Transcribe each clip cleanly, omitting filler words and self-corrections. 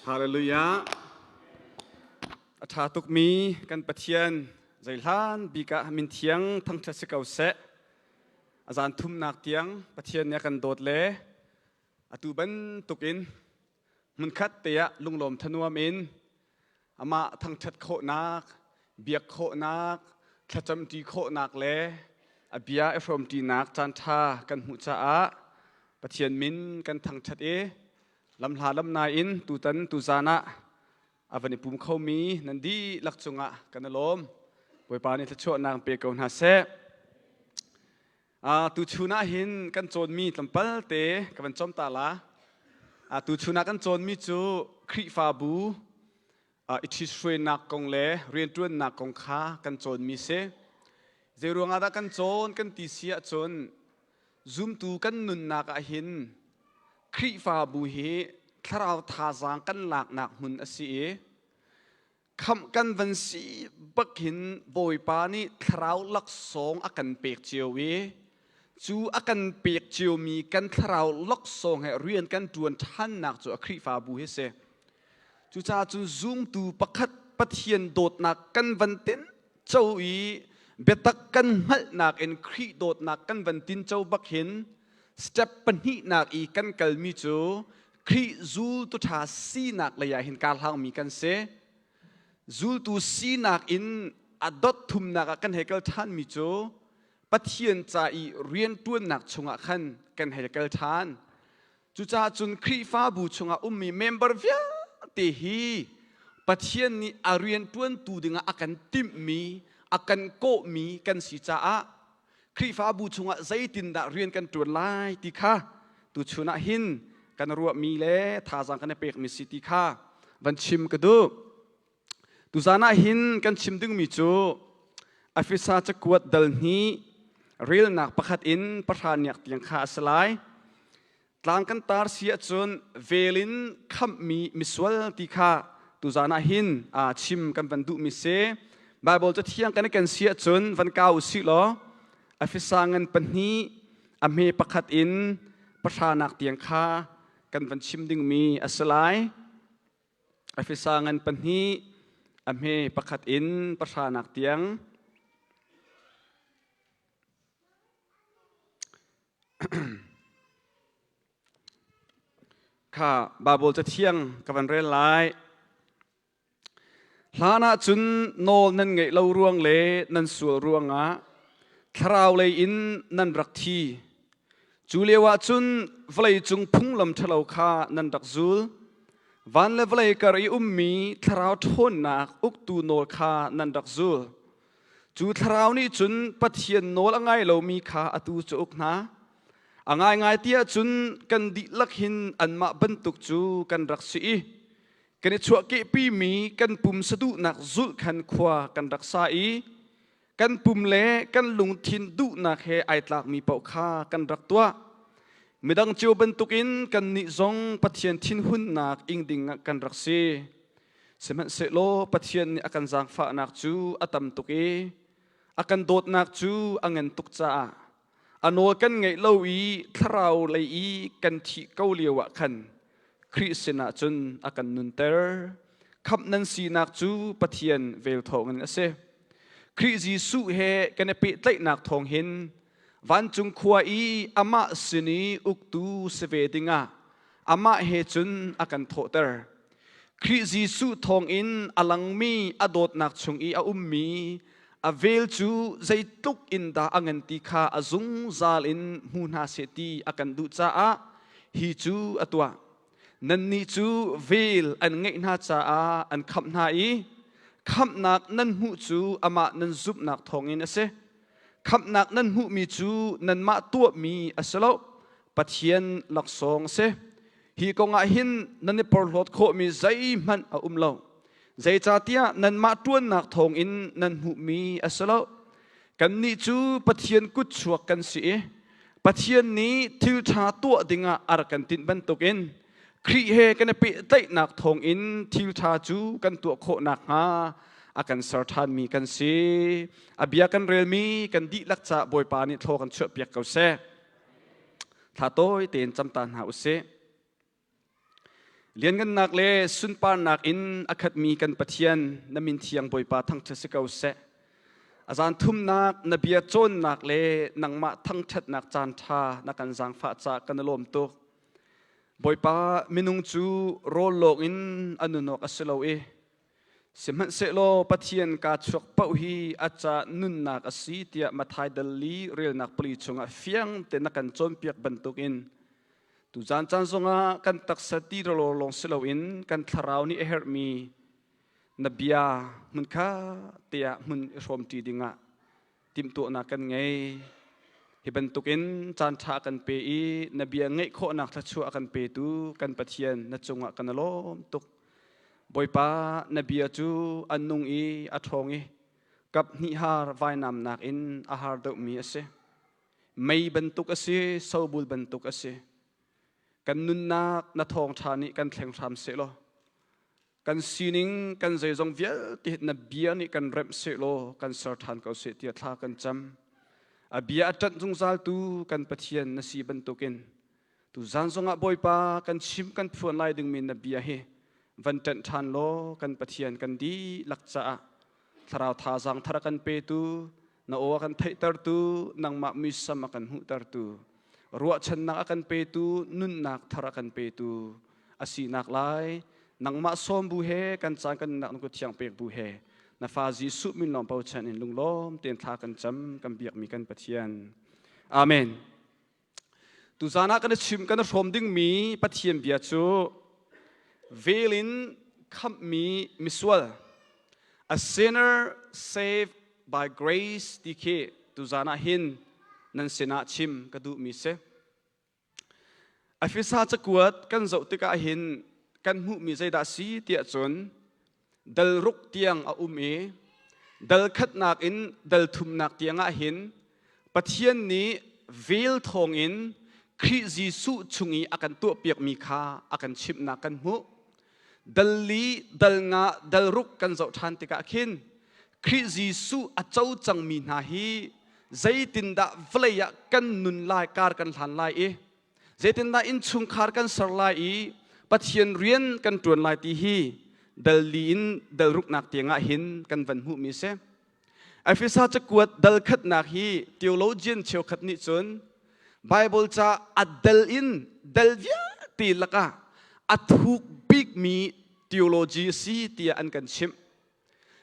Hallelujah. A ṭha tukmi kan Pathian zeihlan bik ah min thiang thangṭhat si ko seh. A zan thumnak tiang Pathian nih a kan dawt le atu bantukin hmunkhat te ah lunglawm thanuam in amah thangṭhat khawhnak, biak khawhnak, thlacamṭi khawhnak le a bia i hrawmṭinak caanṭha kan hmuh caah Pathian min kan thangṭhat i lamhla lamnai in tutan tuzaan ah a van i pum khomi nan dihlak cungah kan i lawm. Bawipa nih thluachuahnak pe ko hna seh. Tuchun ah hin kan cawnmi tlawmpal te ka van cawm ta la. Tuchun ah kan cawnmi cu Khrihfabu i ṭhithruainak kong le rianṭuannak kong kha kan cawnmi si. Zei ruangah dah kan cawn kan ti si ahcun zumtu kan nunnak ah hin Khrihfabu hi thlarau thazaang kan laknak hmun a si i khamh kan van si bak hin Bawipa nih thlarau laksawng a kan pek cio i cu a kan pek ciomi kan thlarau laksawng he rian kan ṭuan ṭhannak cu a Khrihfabu hi si. Cucaah cun zumtu pakhat Pathian dawtnak kan van tin co i biatak kan hngalhnak in Khrih dawtnak kan van tin co bak hin step pahnihnak i kan kalmi cu Khrih zultu ṭha sinak lei ah hin kar hlangmi kan si. Zultu sinak in a dot thumnak ah kan hei kal ṭhanmi cu Pathian ca i rianṭuannak chungah khan kan hei kal ṭhan. Cucaah cun Khrihfabu chungah ummi member vialte hi Pathian nih a rianṭuantu dingah a kan timhmi, a kan kawhmi kan si caah Khrihfabu chungah zeitindah rian kan ṭuan lai ti kha tuchun ah hin kan ruahmi le thazaang kan i pekmi si ti kha van chim ka duh. Tuzaan ah hin kan chim dingmi cu Efesa cakuat dal hnih relnak pakhat in pahra niak tiang kha a si lai. Tlang kan tar si ahcun vel in khamhmi misual ti kha tuzaan ah hin chim kan van duhmi si. Bible cathiang kan i ken si ahcun van kau usih law Efesa ngan pahnih a hme pakhat in pahranak tiang kha kan van chim dingmi a si lai. Efesa ngan pahnih a hme pakhat in pahranak tiang. Kha Baibal cathiang ka van rel lai. Hlan ah cun nawl nan ngeih lo ruang le nan sual ruangah thlarau lei in nan rak thi. Cu lio ah cun vawleicung phunglam ṭhalo kha nan rak zul. Van le vawlei kar i ummi thlarau ṭhawnnak uktu nawl kha nan rak zul. Cu thlarau nih cun Pathian nawl a ngai lomi kha atu cu uk hna. A ngaingai ti ahcun kan dihlak hin anmah bantuk cu kan rak si i kan i chuahkehpimi kan pum saduhnak zulh khan khua kan rak sa i kan pum le kan lungthin duhnak he ai tlakmi paoh kha kan rak tuah. Midang cio bantukin kannih zong Pathian thinhunnak ing ding ah kan rak si. Sihmanhsehlaw Pathian nih a kan zaangfahnak cu a tam tuk i a kan dawtnak cu a ngan tuk caah a nawl kan ngeih lo i thlarau lei i kan thih ko lio ah khan Khrih sinah cun a kan nunter. Khamh nan sinak cu Pathian vel thawngin a si. Khrih Jesuh he kan i pehtlaihnak thawng hin vancung khua i amah sin i uktu si ve dingah amah he cun a kan thawhter. Khrih Jesuh thawngin a langmi a dawtnak chung i a ummi a vel cu zeitluk in dah a ngan ti kha a zungzal in hmu hna seh ti a kan duh caah hi cu a tuah. Nannih cu vel an ngeih hna caah an khamh hna i khamhnak nan hmuh cu amah nan zumhnak thawngin a si. Khamhnak nan hmuhmi cu nanmah tuahmi a si lo, Pathian laksawng a si. Hi kong ah hin nan i porhlawt khawhmi zeihmanh a um lo. Zeicahtiah nanmah ṭuannak thawngin nan hmuhmi a si lo. Kannih cu Pathian kutchuak kan si i Pathian nih thil ṭha tuah dingah a rak kan tinh bantukin Khrih he kan i pehtlaihnak thawngin thil ṭha cu kan tuah khawh nakhnga a kan ser ṭhanmi kan si. A bia kan relmi kan dihlak caah Bawipa nih thlaw kan chuahpiak ko seh. Thla tawi tein cam ta hna usih. Lianngannak le sunparnak in a khatmi kan Pathian na min thiang Bawipa thangṭhat si ko seh. A zan thumnak na bia cawnnak le nangmah thangṭhatnak caan ṭha na kan zaangfah caah kan i lawm tuk. Bawipa minung cu rawl lawng in a nun awk a si lo i sihmanhsehlaw Pathian kaa chuak paoh hi a ca nunnak a si tiah Matthai dal li relnak pali chungah fiang tein na kan cawnpiak bantukin tuzaan caan zongah kan taksa ti rawlaw lawng si loin kan thlarau nih a herhmi na bia hmunkhat te ah hmun i hrawmṭi dingah timhtuahnak kan ngei. Hi bantukin caanṭha kan pe i na bia ngaih khawhnak thluachuah a kan petu kan Pathian na cungah kan i lawm tuk. Bawipa, na bia cu a nung i a ṭhawng i kap hnih har vainamnak in a har deuhmi a si. Mei bantuk a si, sobul bantuk a si. Kan nunnak na thawngṭha nih kan thleng hram sehlaw kan sining kan zeizong vialte na bia nih kan remh sehlaw kan ser ṭhan ko seh tiah thla kan cam. A bia a ṭanh zungzaltu kan Pathian na si bantukin tuzan zongah Bawipa kan chim kan phuan lai dingmi na bia hi van ṭanh ṭhan law kan Pathian kan dihlak caah thlarau thazaang thar a kan petu na aw a kan theihtertu nangmah muisam a kan hmuhtertu ruahchannak a kan petu nunnak thar a kan petu a sinak lai nangmah sawm bu he kan caan kan nunnak na kut thiang pek bu he na fa Jesuh min lawng bochan in lunglawm tein thla kan cam kan biakmi kan Pathian amen Tuzaan ah kan i chim kan i hrawm dingmi Pathian bia cu vel in khamhmi misual a sinner saved by grace ti khi tuzaan ah hin nan sinah chim ka duhmi si. Efesa cakuat kan zoh tikah hin kan hmuhmi zeidah si tiah cun dal ruk tiang a um i dal khatnak in dal thumnak tiangah hin Pathian nih vel thawngin Khrih Jesuh chung i a kan tuahpiakmi kha a kan chimhnak kan hmuh. Dal li, dal nga, dal ruk kan zoh ṭhan tikah khin Khrih Jesuh a co cangmi hna hi zeitindah vawlei ah kan nun lai kar kan hlan lai i Zeitindah innchungkhar kan ser lai i Pathian rian kan ṭuan lai ti hi dal li in dal ruknak tiangah hin kan van hmuhmi si. Efesa cakuat dal khatnak hi theologian cheukhat nih cun Bible ca a dal in dal vialte lakah a thuk bikmi theology a si tiah an kan chimh.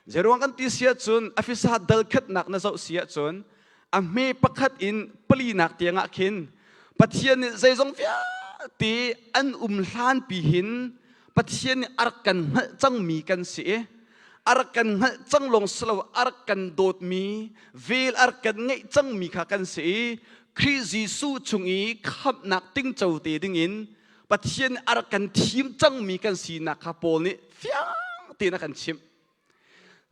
Zeiruang kan ti si ahcun Efesa dal khatnak na zoh si ahcun a hme pakhat in palinak tiangah khin Pathian nih zeizong vialte an um hlanpi hin Pathian nih a rak kan hngalh cangmi kan si i a rak kan hngalh cang lawng si lo a rak kan dawtmi vel a rak kan ngeih cangmi kha kan si i Khrih Jesuh chung i khamhnak tingco te dingin Pathian nih a rak kan thim cangmi kan sinak kha Paul nih fiang tein a kan chimh.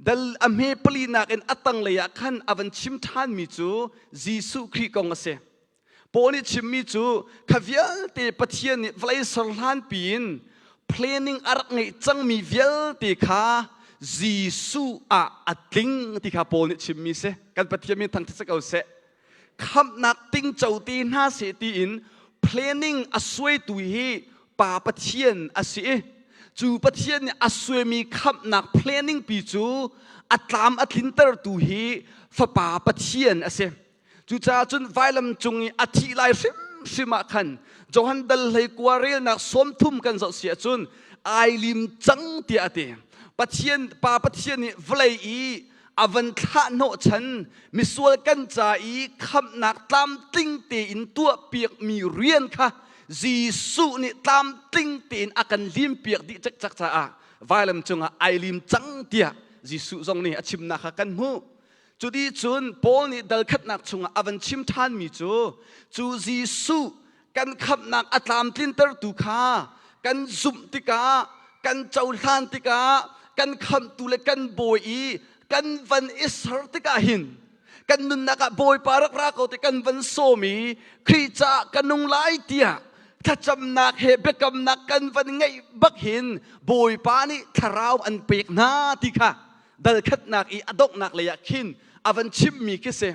Dal a hme palinak in a tanglei ah khan a van chim ṭhanmi cu Jesuh Khrih kong a si. Paul nih chimmi cu kha vialte Pathian nih vawlei ser hlanpi in planning a rak ngeih cangmi vialte kha Jesuh ah a tling ti kha Paul nih chimmi si. Kan Pathian min thangṭhat si ko seh. Khamhnak tingco te hna seh tiin planning a suaitu hi Pa Pathian a si i cu Pathian nih a suaimi khamhnak planning pi cu a tlam a tlintertu hi Fapa Pathian a si. Cucaah cun vailam cung i a thih lai hrimhrim ah khan Johan dal hlei kua relnak 30 kan zoh si ahcun ai lim cang tiah a ti. Pathian Pa Pathian nih vawlei i a van thlah hnawhchan misual kan ca i khamhnak tlamtling tein tuahpiakmi rian kha Jesuh nih tlamtling tein a kan limpiak dih cekcek caah vailam cungah ai lim cang tiah Jesuh zong nih a chimnak kha kan hmuh. Cuti cun Paul nih dal khatnak chungah a van chim ṭhanmi cu cu Jesuh kan khamhnak a tlamtlintertu kha kan zumh tikah kan cohlan tikah kan khamhtu le kan bawi i kan van i ser tikah hin kan nunnak ah Bawipa rak ra ko ti kan van sawm i Khrih caah ka nung lai tiah thlacamnak he biakamnak kan van ngeih bak hin Bawipa nih thlarau an pek hna ti kha dal khatnak i a donghnak lei ah khin a van chimmi khi si.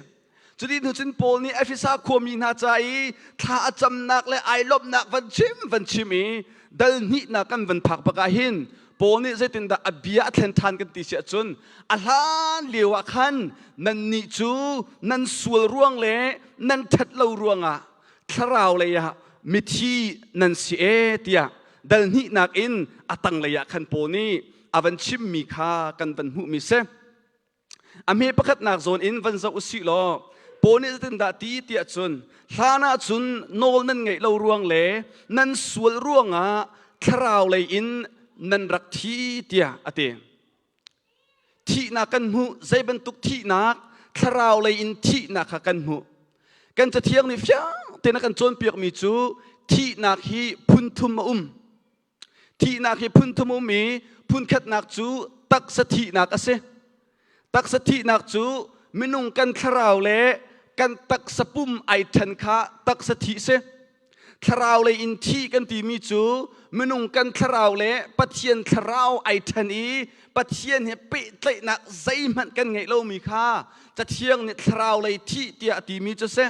Cuti hnu cun Paul nih Efesa khuami hna ca i thla a camnak le ai lawmhnak van chim van chim i Dal hnihnak kan van phak bak ah hin Paul nih zeitindah a bia a thlen ṭhan kan ti si ahcun a hlan lio ah khan nannih cu nan sual ruang le nan ṭhat lo ruangah thlarau lei ah mithi nan si e tiah dal hnihnak in a tanglei ah khan Paul nih a van chimmi kha kan van hmuhmi si. A hme pakhatnak zawn in van zoh usih law Paul nih zeitindah ti tiah cun hlan ah cun nawl nan ngeih lo ruang le nan sual ruangah thlarau lei in nan rak thi tiah a ti. Thihnak kan hmuh zei bantuk thihnak thlarau lei in thihnak kha kan hmuh. Kan cathiang nih fiang tein a kan cawnpiakmi cu thihnak hi phun thum a um. Thihnak hi phun thum um i phunkhatnak cu taksa thihnak a si. Taksa thihnak cu minung kan thlarau le kan taksa pum ai ṭhen kha taksa thih si. Thlarau lei in thih kan timi cu minung kan thlarau le Pathian thlarau ai ṭhen i Pathian he pehtlaihnak zeihmanh kan ngeih lomi kha Cathiang nih thlarau lei thih tiah a timi cu si.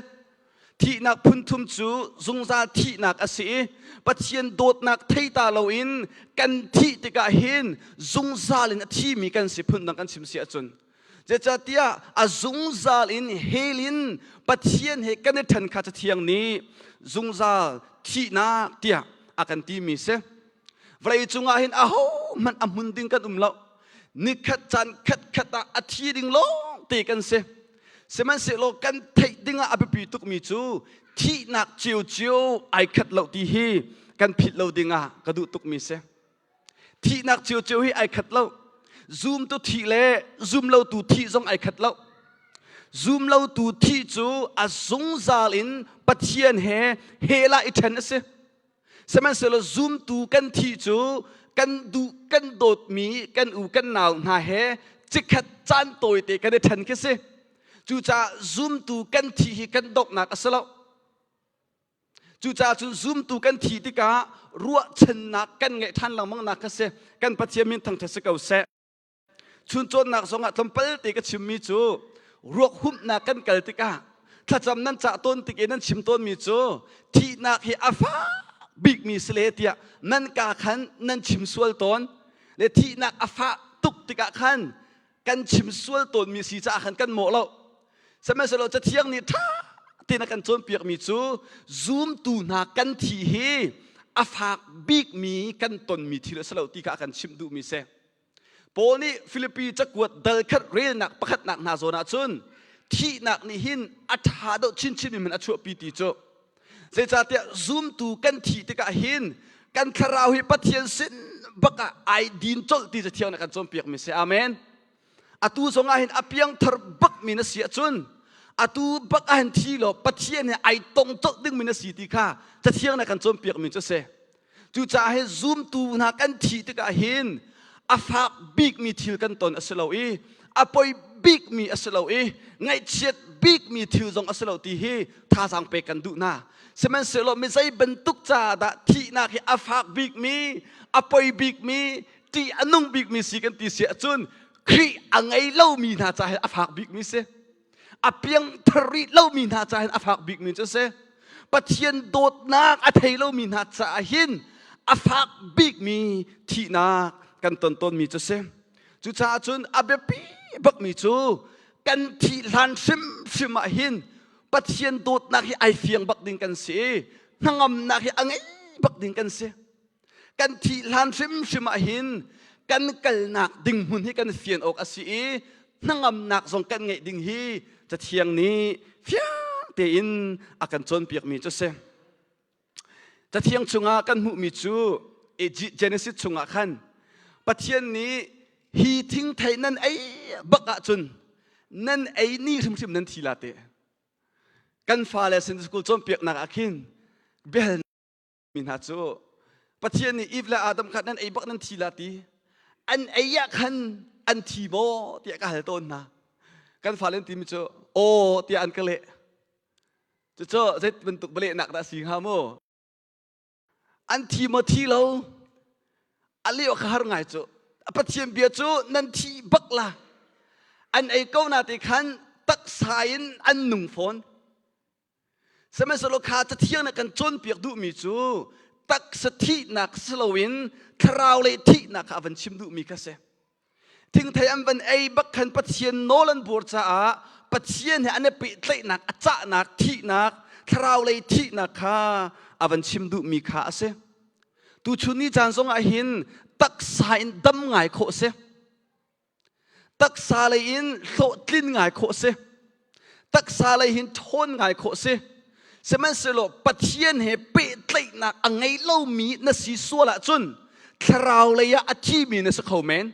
Thihnak phunthum cu zungzal thihnak a si i Pathian dawtnak thei ta loin kan thih tikah hin zungzal in a thimi kan si phundang kan chim si ahcun. Zeicahtiah a zungzal in hell in Pathian he kan i ṭhen kha Cathiang nih zungzal thihnak tiah a kan timi si. Vawlei cungah hin ahohmanh a hmun ding kan um lo. Nikhat caan khatkhat ah a thi ding lawng te kan si. Sihmanhsehlaw kan theih dingah a biapi tukmi cu thihnak ciocio ai khat lo ti hi kan philh lo dingah ka duh tukmi si. Thihnak ciocio hi ai khat lo. Zumtu thih le zumlotu thih zong ai khat lo. Zumlotu thih cu a zungzal in Pathian he hell ah i ṭhen a si. Sihmanhsehlaw zumtu kan thih cu kan duh kan dawtmi kan u kan nau hna he chikkhat caan tawite kan i ṭhen khi si. Cucaah zumtu kan thih hi kan donghnak a si lo. Cucaah cun zumtu kan thih tikah ruahchannak kan ngeih ṭhan lengmang nak kha si. Kan Pathian min thangṭhat si ko seh. Chun cawnnak zongah tlawmpal te ka chimmi cu ruak humhnak kan kal tikah thlacam nan cah tawn tik i nan chim tawnmi cu thihnak hi a fak bikmi si le tiah nan ka khan nan chim sual tawn le thihnak a fah tuk tikah khan kan chim sual tawnmi si caah khan kan mawh lo. Sihmanhsehlaw Cathiang nih ṭha tein a kan cawnpiakmi cu zumtu hna kan thi hi a fak bikmi kan tonmi thil a si lo ti kha a kan chimh duhmi si. Paul nih Filipi cakuat dal khat relnak pakhatnak hna zawn ah cun thihnak nih hin a ṭha deuh chinchin in a chuahpi ti cu zeicahtiah zumtu kan thih tikah hin kan thlarau hi Pathian sin bak ah ai din colh ti cathiang nih a kan cawnpiakmi si. Amen. Atu zong ah hin a piangthar bakmi na si ahcun atu bak ah hin thi law Pathian he ai tong colh dingmi na si ti kha cathiang nih a kan cawnpiakmi cu a si. Cucaah hi zumtu hna kan thih tikah hin a fak bikmi thil kan ton a si lo i a poi bikmi a si lo i ngaihchiat bikmi thil zong a si lo ti hi thazaang pek kan duh hna. Sihmanhsehlaw mi zei bantuk ca dah thihnak hi a fak bikmi, a poi bikmi, ṭih a nung bikmi si kan ti si ahcun Khrih a ngei lomi hna ca hi a fak bikmi si. A piangthar rih lomi hna ca hin a fak bikmi cu a si. Pathian dawtnak a thei lomi hna caah hin a fak bikmi thihnak kan ton tawnmi cu a si. Cucaah cun a biapi bakmi cu kan thih hlan hrimhrim ah hin Pathian dawtnak hi ai fiang bak ding kan si i hnangamnak hi a ngei bak ding kan si. Kan thih hlan hrimhrim ah hin kan kalnak ding hmun hi kan fian awk a si i hnangamnak zong kan ngeih ding hi Cathiang nih fiang tein a kan cawnpiakmi cu a si. Cathiang chungah kan hmuhmi cu Genesis chungah khan Pathian nih hi thingthei nan ei bak ahcun nan ei ni hrimhrim nan thi la te. Kan fale Sunday school cawnpiaknak ah khin biahal mi hna cu Pathian nih Eve le Adam kha nan ei bak nan thi la ti an ei ah khan an thi maw tiah ka hal tawn hna. Kan fale an timi cu aw tiah an ka leh. Cucu zei bantuk bialehnak dah a si hnga mu? An thi maw thi lo? A leh awk kha har ngai cu. Pathian bia cu nan thi bak la. An ei ko na te khan taksa in an nung fawn. Sihmanhsehlaw kha Cathiang nih kan cawnpiak duhmi cu Taksa thihnak si loin thlarau lei thihnak kha a van chim duhmi kha si. Thingthei an van ei bak khan Pathian nawl an buar caah Pathian he an i pehtlaihnak, a cahnak, thihnak, thlarau lei thihnak kha a van chim duhmi kha a si. Tuchun ni caan zong ah hin taksa in dam ngai khawh si. Taksa lei in hlawhtlin ngai khawh si. Taksa lei hin ṭhawn ngai khawh si. Sihmanhsehlaw Pathian he pehtlaihnak a ngei lomi na si sual ahcun thlarau lei ah a thimi na si kho men.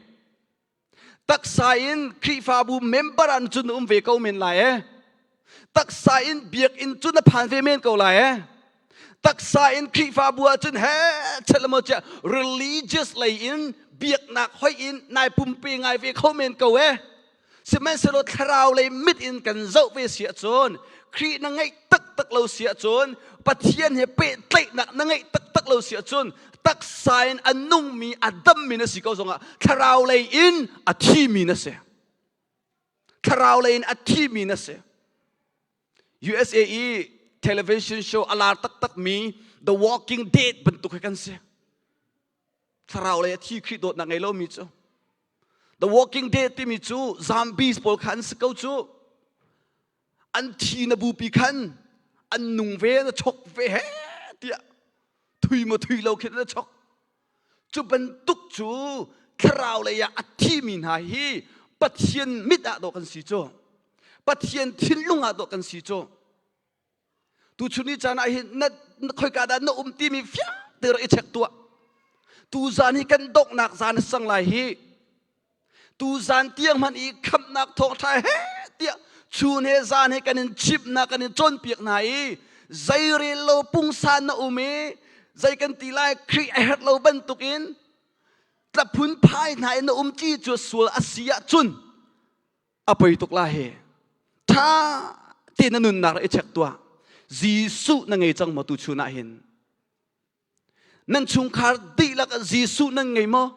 Taksa in Khrihfabu member ah cun na um ve ko men lai e. Taksa in biakinn cu na phan ve men ko lai e. Taksa in Khrihfabu ah cun he chelamo chia religious lei in biaknak hoi in nai pumpe ngai ve kho men ko e. Sihmanhsehlaw thlarau lei mit in kan zoh ve si ahcun Khrih na ngeih taktak lo si ahcun Pathian he pehtlaihnak na ngeih taktak lo si ahcun taksa in a nungmi a dammi na si ko zongah thlarau lei in a thimi na si. Thlarau lei in a thimi na si. USA i television show a lar taktakmi The Walking Dead bantuk hi kan si. Thlarau lei a thi Khrih dawtnak ngei lomi cu. The Walking Dead timi cu zombies pawl kha an si ko cu. An thi na bupi khan an nung ve na chok ve he tiah thui maw thui lo khin na chok. Cu bantuk cu thlarau lei ah a thimi hna hi Pathian mit ah dawh kan si cu. Pathian thinlung ah dawh kan si cu. Tuchun ni caan ah hin na khoika dah na um timi fiang te rak i check tuah. Tuzaan hi kan donghnak zaan a sang lai hi. Tuzaan tiang hmanh i khamhnak thawngṭha he tiah chun he zaan he kan in chimhnak kan in cawnpiak hna i zeirel lo pungsan na um i zei kan ti lai Khrih a herh lo bantukin tlaphun phai hna in na um ti cu sual a si ahcun a poi tuk lai hi ṭha te na nunnak i check tuah. Jesuh na ngei cang maw tu chun ah hin? Nan chungkhar dihlak ah Jesuh nan ngei maw?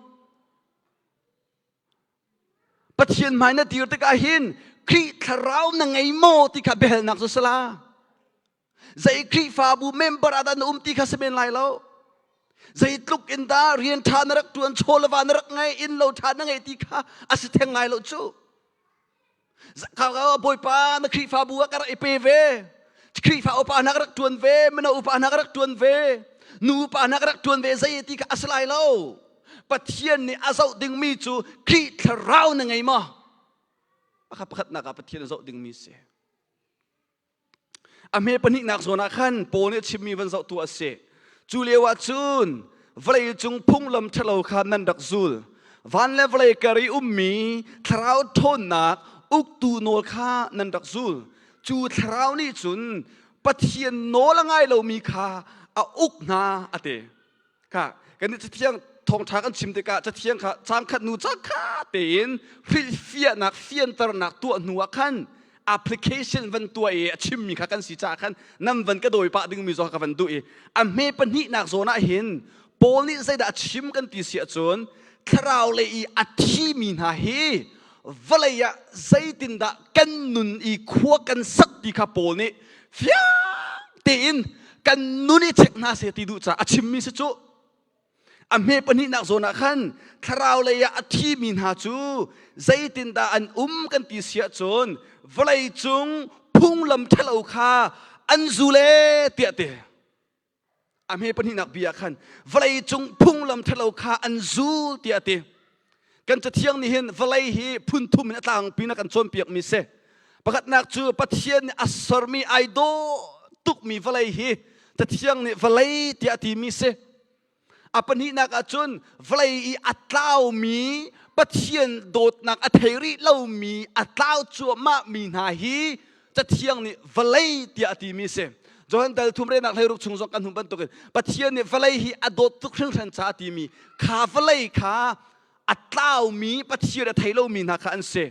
Pathian hmai na dir tikah hin Khrih thlarau na ngei maw ti kha biahalnak cu sala. Zei Khrihfabu member ah dah na um ti kha si men lai lo. Zeitluk in dah rian ṭha na rak ṭuan, chaw le va na rak ngei, inn lo ṭha na ngei ti kha a si theng lai lo cu. Bawipa na Khrihfabu ah ka rak i pe ve. Khrihfa upa hna ka rak ṭuan ve, mino upa hna ka rak ṭuan ve, nu upa hna ka rak ṭuan ve, zei ti kha a si lai lo. Pathian nih a zoh dingmi cu Khrih thlarau na ngei maw? Pakhat pakhatnak ah Pathian a zoh dingmi si. A hme pahnihnak zawn ah khan Paul nih a chimmi van zoh tu a si. Cu lio ah cun vawlei cung phunglam ṭhalo kha nan rak zul. Van le vawlei kar i ummi thlarau ṭhawnnak uktu nawl kha nan rak zul. Cu thlarau nih cun Pathian nawl a ngai lomi kha a uk hna a ti. Kha kan nih cathiang thawngṭha kan chim tikah cathiang kha cangkhat nu cangkhat tein hrilhfiahnak fianternak tuah hnu ah khan application van tuah i a chimmi kha kan si caah khan nan van ka dawi pah dingmi zong ka van duh i a hme pahnihnak zawn ah hin Paul nih zeidah a chim kan ti si ahcun thlarau lei i a thimi hna hi vawlei ah zeitindah kan nun i khua kan sak ti kha Paul nih fiang tein kan nun i check hna seh ti duh caah a chimmi si cu. A hme pahnihnak zawn ah khan thlarau lei ah a thimi hna cu zeitindah an um kan ti si ahcun vawlei cung phunglam ṭhalo kha an zul ee tiah ti. A hme pahnihnak bia khan vawlei cung phunglam ṭhalo kha an zul tiah a ti. Kan cathiang nih hin vawlei hi phun thum in a tlangpi in a kan cawnpiakmi si. Pakhatnak cu Pathian nih a sermi ai dawh tukmi vawlei hi cathiang nih vawlei tiah a timi si. A pahnihnak ahcun vawlei i a tlaumi Pathian dawtnak a thei rih lomi a tlau cuahmahmi hna hi Cathiang nih vawlei tiah a timi si. Johan dal thum renak hleiruk chung zong kan hmuh bantukin Pathian nih vawlei hi a dawt tuk hringhran caah a timi kha vawlei kha a tlaumi Pathian a thei lomi hna kha an si.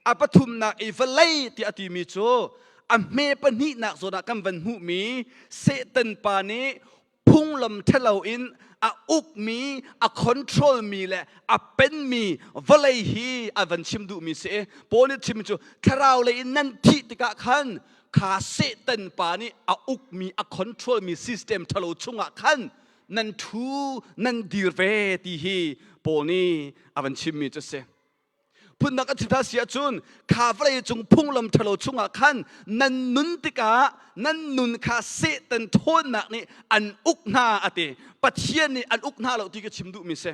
A pathumnak i vawlei tiah a timi cu a hme pahnihnak zawn ah kan van hmuhmi Satan pa nih phunglam ṭhalo in a ukmi, a controlmi le a penmi vawlei hi a van chim duhmi si i Paul nih chimmi cu thlarau lei in nan thih tikah khan kha Satan pa nih a ukmi, a controlmi system ṭhalo chungah khan nan ṭhu nan dir ve ti hi Paul nih a van chimmi cu a si. Phundang kan chim hna si ahcun kha vawlei cung phunglam ṭhalo chungah khan nan nun tikah nan nun kha Satan ṭhawnnak nih an uk hna a ti. Pathian nih an uk hna lo ti ka chim duhmi si.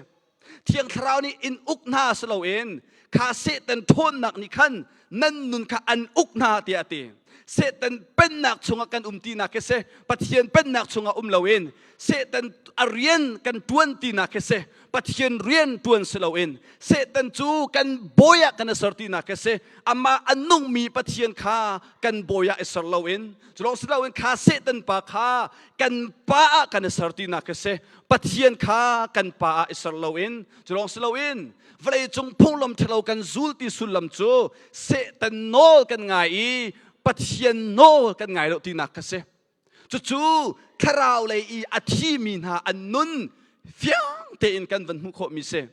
Thiang Thlarau nih in uk hna si loin kha Satan ṭhawnnak nih khan nan nun kha an uk hna tiah a ti. Satan pennak chungah kan um tinak khi si. Pathian pennak chungah um loin Satan a rian kan ṭuan tinak khi si. Pathian rian ṭuan si loin Satan cu kan bawi ah kan i ser tinak khi si. Amah a nungmi Pathian kha kan bawi ah i ser loin cu lawng si loin kha Satan pa kha kan pa ah kan i ser tinak khi si. Pathian kha kan pa ah i ser loin cu lawng si loin vawleicung phunglam ṭhalo kan zul ti sullam cu Satan nawl kan ngai i Pathian nawl kan ngai lo tinak kha si. Cucu thlarau lei i a thimi hna an nun fiang tein kan van hmuh khawhmi si.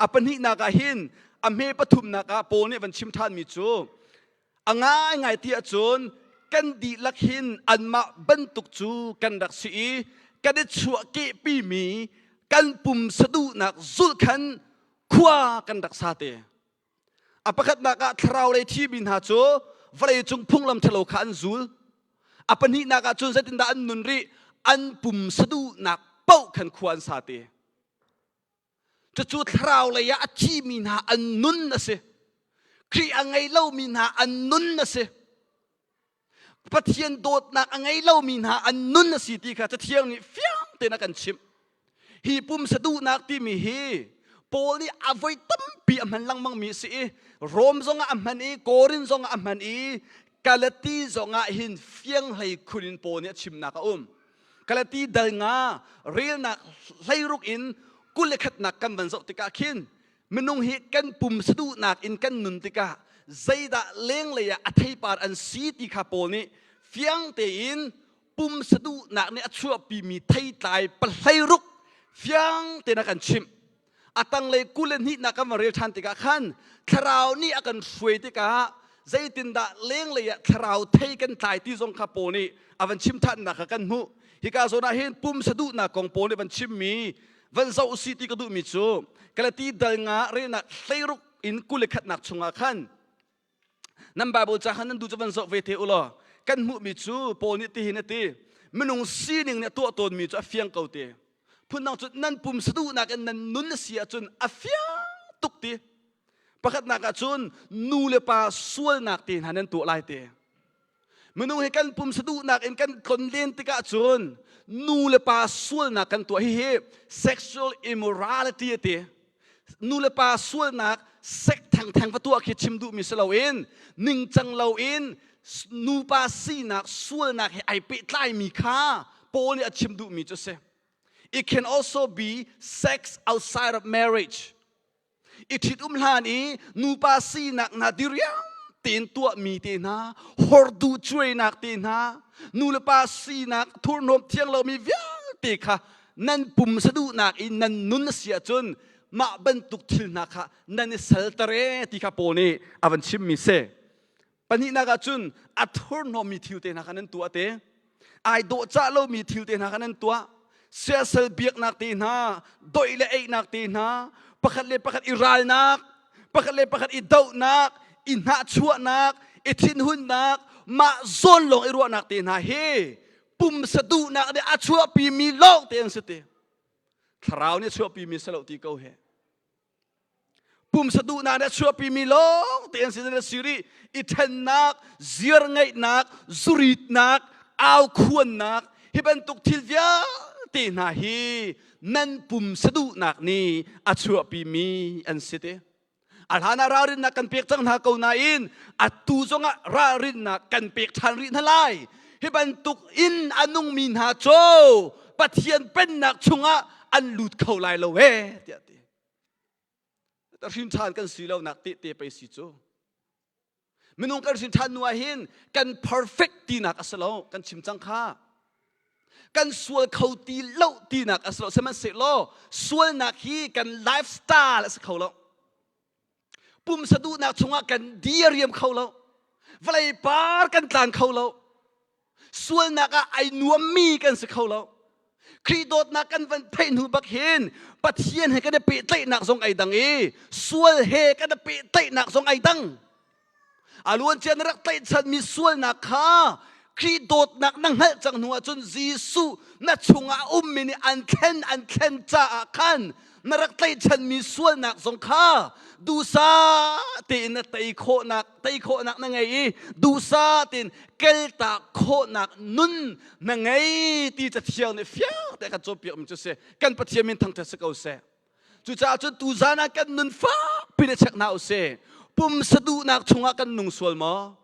A pahnihnak ah hin a hme pathumnak ah Paul nih van chim ṭhanmi cu a ngaingai ti ahcun kan dihlak hin anmah bantuk cu kan rak si i kan i chuahkehpimi kan pumsa duhnak zulh khan khua kan rak sa te. A pakhatnak ah thlarau lei thimi hna cu vawleicung phunglam ṭhalo kha an zul. A pahnihnak ah cun zeitindah an nun rih? An pumsa duhnak paoh khan khua an sa te. Cucu thlarau lei ah a thimi hna an nun a si. Khrih a ngei lomi hna an nun a si. Pathian dawtnak a ngei lomi hna an nun a si ti kha Cathiang nih fiang tein a kan chimh. Hi pumsa duhnak timi hi Paul nih a voi tampi a hman lengmangmi a si i Rom zongah a hman i Korin zongah a hman i Galati zongah hin fiang hlei khun in Paul nih a chimnak a um. Galati dal nga relnak hleiruk in 21nak kan van zoh tikah khin minung hi kan pumsa duhnak in kan nun tikah zeidah lenglei ah a theipar an si ti kha Paul nih fiang tein pumsa duhnak nih a chuahpimi theitlai pahleiruk fiang tein a kan chimh. A tanglei 22nak kan van rel ṭhan tikah khan thlarau nih a kan hruai tikah zeitindah lenglei ah thlarau thei kan tlai ti zong kha Paul nih a van chim ṭhannak kha kan hmuh. Hika zawn ah hin pumsa duhnak kong Paul nih van chimmi van zoh usih ti ka duhmi cu Galati dal nga relnak hleiruk in 21nak chungah khan nan Bible ca khan nan duh cu van zoh ve te u law kan hmuhmi cu Paul nih tihin a ti minung sining nih a tuah tawnmi cu a fiang ko ti phundang cu nan pumsa duhnak in nan nun a si ahcun a fiang tuk ti pakhatnak ah cun nu le pa sualnak te hna nan tuah lai ti Minung hi kan pumsa duhnak in kan tlonlen tikah cun nu le pa sualnak kan tuah. Hihi sexual immorality a ti. Nu le pa sualnak sek thengtheng va tuah khi chim duhmi si loin ningcang loin nupa sinak sualnak he ai pehtlaimi kha Paul nih a chim duhmi cu a si. It can also be sex outside of marriage. I ṭhitum hlan i nupa sinak hna diriam tein tuahmi te hna, horduh cuainak te hna, nu le pa sinak thurhnawm thiang lomi vialte kha nan pumsa duhnak in nan nun a si ahcun mah bantuk thil hna kha nan i salter ee ti kha Paul nih a van chimmi si. Pahnihnak ah cun a thurhnawmmi thil te hna kha nan tuah te. Ai dawhcah lomi thil te hna kha nan tuah. Siasal biaknak te hna, doih le einak te hna, pakhat le pakhat i ralnak, pakhat le pakhat i dohnak, i hnahchuahnak, i thinhunnak, mah zawn lawng i ruahnak te hna hi pumsa duhnak nih a chuahpimi lawng te an si ti. Thlarau nih a chuahpimi si lo ti ko he. Pumsa duhnak nih a chuahpimi lawng te an si na si rih. I ṭhennak, ziar ngeihnak, zuritnak, aukhuannak, hi bantuk thil vialte hna hi nan pumsa duhnak nih a chuahpimi an si te. A hlan ah ralrinnak kan pek cang hna ko nain atu zongah ralrinnak kan pek ṭhan rih hna lai. Hi bantuk in a nungmi hna cu Pathian pennak chungah an lut kho lai lo ee tiah ti. Hrin ṭhan kan si lonak tehte pei si cu. Minung kan hrin ṭhan hnu ah hin kan perfect tinak a si lo, kan chim cang kha. Kan sual kho ti lo tinak a si lo. Sihmanhsehlaw sualnak hi kan lifestyle a si kho lo. Pumsa duhnak chungah kan diriam kho lo. Vawlei par kan tlan kho lo. Sualnak ah ai nuammi kan si kho lo. Khrih dawtnak kan van theih hnu bak hin Pathian he kan i pehtlaihnak zong ai dang i sual he kan i pehtlaihnak zong ai dang. A luancia na rak tlaihchanmi sualnak kha Khrih dawtnak na hngalh cang hnu ahcun Jesuh na chungah a ummi nih an thlen an thlen caah khan na rak tlaihchanmi sualnak zong kha duhsah tein na tei khawhnak tei khawhnak na ngei i duhsah tein keltak khawhnak nun na ngei ti cathiang nih fiang te kan cawnpiak mi cu si. Kan Pathian min thangṭhat si ko seh. Cucaah cun tuzan ah kan nun fakpi in check hna usih. Pumsa duhnak chungah kan nung sual maw?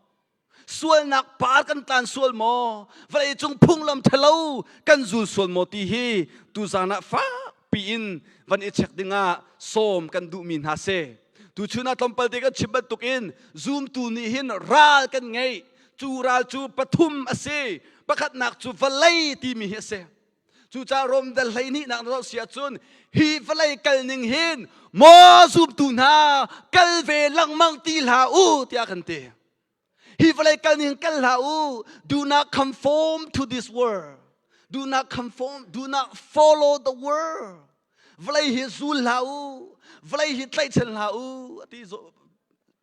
Sualnak par kan tlan sual maw? Vawleicung phunglam ṭhalo kan zul sual maw ti hi tuzan ah fakpi in van i check dingah sawm kan duhmi hna si. Tuchun ah tlawmpal te kan chim bantukin zumtu nih hin ral kan ngei. Cu ral cu pathum a si. Pakhatnak cu vawlei timi hi a si. Cucaah Rom dal 12 nak na zoh si ahcun hi vawlei kal ning hin maw zumtu hna kal ve lengmang ti hlah u tiah kan ti. Hi vawlei kal ning kal hlah u. Do not conform to this world. Do not conform, do not follow the world. Vawlei hi zul hlah u. Vawlei hi tlaihchan hlah u. Ati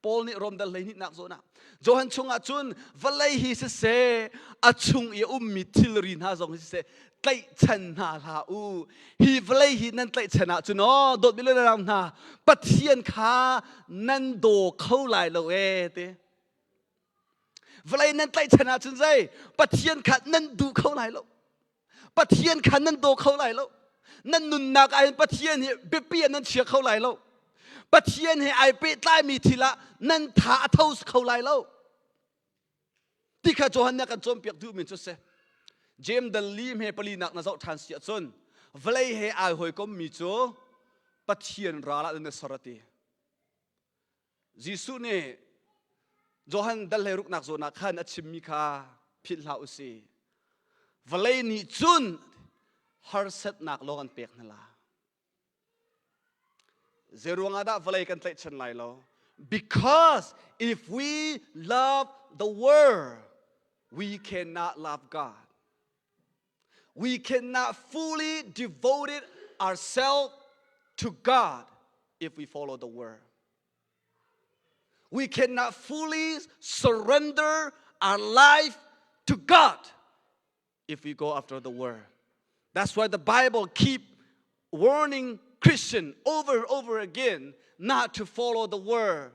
Paul nih Rom dal 12 nak zawn ah Johan chungah cun vawlei hi siseh a chung i a ummi thilri hna zong hi siseh tlaihchan hna hlah u. Hi vawlei hi nan tlaihchan ahcun aw dawtmi le ram hna Pathian kha nan daw kho lai lo ee ti. Vawlei nan tlaihchan ahcun zei Pathian kha nan duh kho lai lo. Pathian kha nan daw kho lai lo. Nan nunnak ah hin Pathian hi biapi ah nan chia kho lai lo. Pathian he ai pehtlaimi thil ah nan tha a tho kho lai lo. Ti kha Johan nih a kan cawnpiak duhmi cu si. James dal li hme pali nak na zoh ṭhan si ahcun vawlei he ai hawikommi cu Pathian ral ah nan i ser a ti. Jesuh nih Johan dal hlei ruknak zawn ah khan a chimmi kha philh hlah u sih. Vawlei nih cun harsatnak lawng an pek hna la. Zeiruang ah dah vawlei kan tlaihchan lai lo? Because if we love the world, we cannot love God. We cannot fully devote ourselves to God if we follow the world. We cannot fully surrender our life to God if we go after the world. That's why the Bible keep warning Christian over and over again not to follow the world,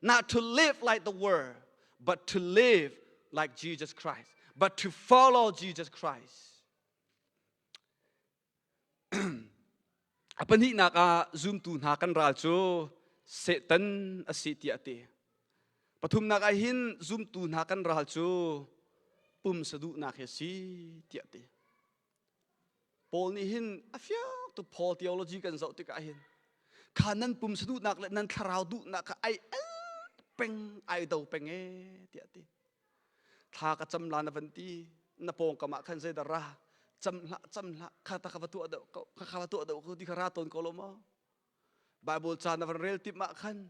not to live like the world, but to live like Jesus Christ, but to follow Jesus Christ. A pahnihnak ah zumtu hna kan ral cu Satan a si tiah a ti. Pathumnak ah hin zumtu hna kan ral cu pumsa duhnak hi a si tiah a ti. Paul nih hin a fiang tuk Paul theology kan zoh tikah hin kha nan pumsa duhnak le nan thlarau duhnak kha ai el peng ai do peng e tiah a ti. Thla ka cam la na van ti na pawngkam ah khan zeidah ra cam hlah cam hlah kha ta kha va tuah deuh ko kha kha va tuah deuh ko ti kha ra tawn ko lo maw Bible ca na van rel tim ah khan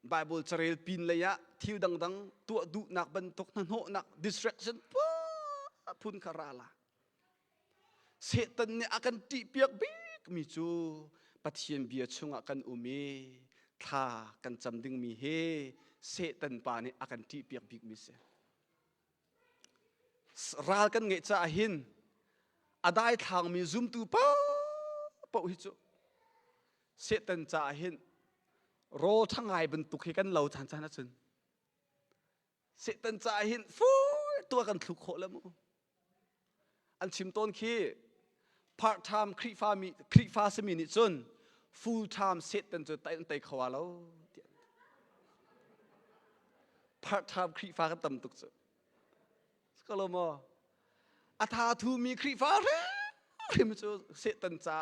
Bible carel pin lei ah thil dangdang tuah duhnak bantuk hnahnawhnak distraction phun kha ra la Satan nih a kan ṭihpiak bikmi cu Pathian bia chungah kan um i thla kan cam dingmi hi Satan pa nih a kan ṭihpiak bikmi si. Ral kan ngeih caah hin a daithlangmi zumtu paohpaoh hi cu Satan caah hin rawl ṭha ngai bantuk hi kan lo caan caan ahcun Satan caah hin fur tu a kan thluk khawh le mu. An chim tawn khi part time Khrihfa mi Khrihfa simi nih cun full time Satan cu tai an tei kho lo tiah. Part time Khrihfa kan tam tuk cu. Ko maw? A tha thumi Khrihfa hrim cu Satan ca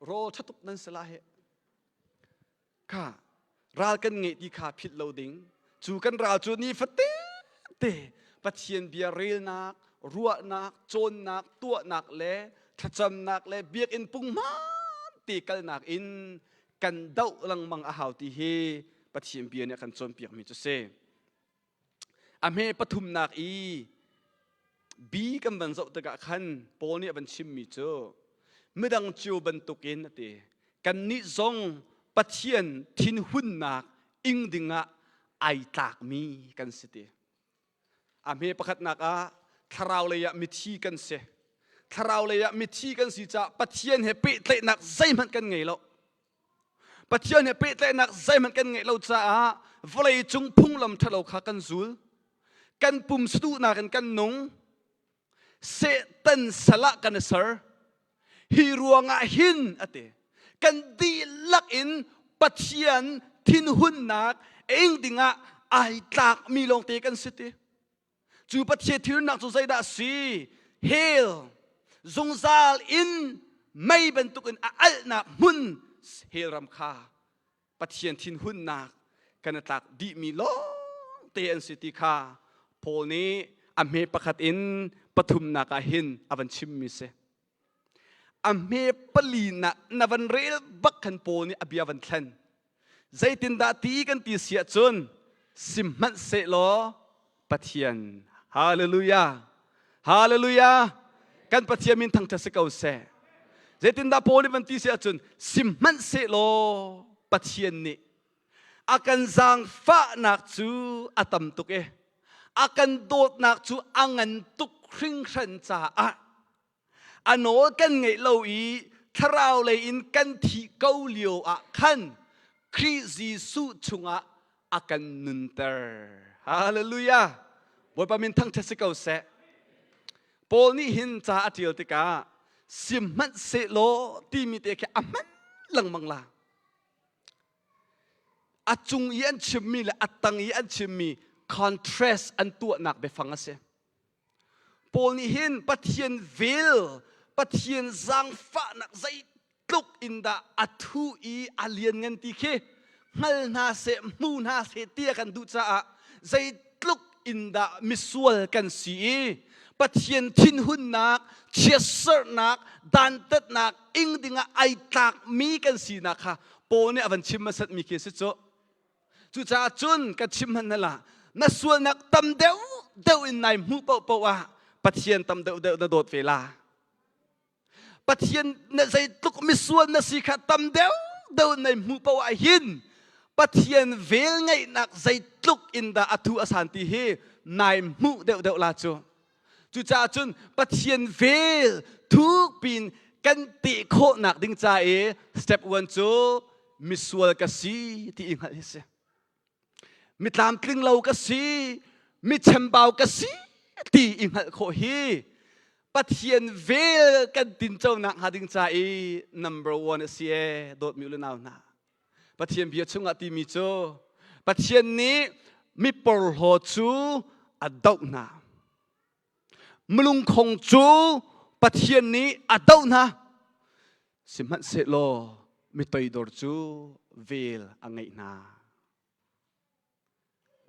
rawl ṭha tuk nan si la hi. Kha ral kan ngeih ti kha philh lo ding. Cu kan ral cu nifatin te Pathian bia relnak, ruahnak, cawnnak, tuahnak le thlacamnak le biakinn punghman te kalnak in kan doh lengmang a hau ti hi Pathian bia nih a kan cawnpiakmi cu si. A hme pathumnak i B kan van zoh tikah khan Paul nih a van chimmi cu midang cio bantukin a ti. Kannih zong Pathian thinhunnak ing dingah ai tlakmi kan si ti. A hme pakhatnak ah thlarau lei ah mithi kan si. Thlarau lei ah mithi kan si caah Pathian he pehtlaihnak zeihmanh kan ngei lo. Pathian he pehtlaihnak zeihmanh kan ngeih lo caah vawlei cung phunglam ṭhalo kha kan zul. Kan pum saduhnak in kan nung. Satan sal ah kan i ser. Hi ruangah hin a ti. Kan dihlak in Pathian thinhunnak ing dingah ai tlakmi lawngte kan si ti. Cu Pathian thinhunnak cu zeidah a si? Hell zungzal in mei bantukin a alhnak hmun hell ram kha Pathian thinhunnak kan i tlak dihmi lawngte an si ti kha Paul nih a hme pakhat in pathumnak ah hin a van chimmi si. A hme palinak na van rel bak khan Paul nih a bia van thlen. Zeitindah ti kan ti si ahcun sihmanhsehlaw Pathian Hallelujah Hallelujah kan Pathian min thangṭhat si ko seh. Zeitindah Paul nih van ti si ahcun sihmanhsehlaw Pathian nih a kan zaangfahnak cu a tam tuk i a kan dawtnak cu a ngan tuk hringhran caah A nawl kan ngeih lo i thlarau lei in kan thih ko lio ah khan Khrih Jesuh chungah a kan nunter. Hallelujah! Bawipa min thangṭhat si ko seh. Paul nih hin ca a ṭial tikah sihmanhsehlaw timi te khi a hman lengmang la. A cung i an chimmi le a tang i an chimmi contrast an tuahnak biafang a si. Paul nih hin Pathian vel, Pathian zaangfahnak zeitluk in dah a thu i a lianngan ti khi hngal hna seh, hmu hna seh ti a kan duh caah zeitluk in dah misual kan si i Pathian thinhunnak, chiatserhnak, dantatnak ing dingah ai tlakmi kan sinak kha Paul nih a van chim hmasatmi khi a si cu. Cucaah cun ka chim hmanh hna na sualnak tam deuh deuh in nai hmuh paohpaoh ah Pathian tam deuh deuh na dawt ve la. Pathian na zeitluk misual na si kha tam deuh deuh nai hmuh paoh ah hin Pathian vel ngeihnak zeitluk in dah a thu a san ti hi nai hmuh deuh deuh la cu. Cucaah cun Pathian vel thuk pin kan teh khawhnak ding ca i step one cu misual ka si ti i hngalh hi si. Mi tlamtling lo ka si, mi chembau ka si ti i hngalh khawh hi Pathian vel kan tinconak hnga ding ca i number one a si ee dawtmi u le nau hna. Pathian bia chungah timi cu Pathian nih mi porhlaw cu a doh hna. Mulungkhong cu Pathian nih a doh hna. Sihmanhsehlaw mi toidor cu vel a ngeih hna.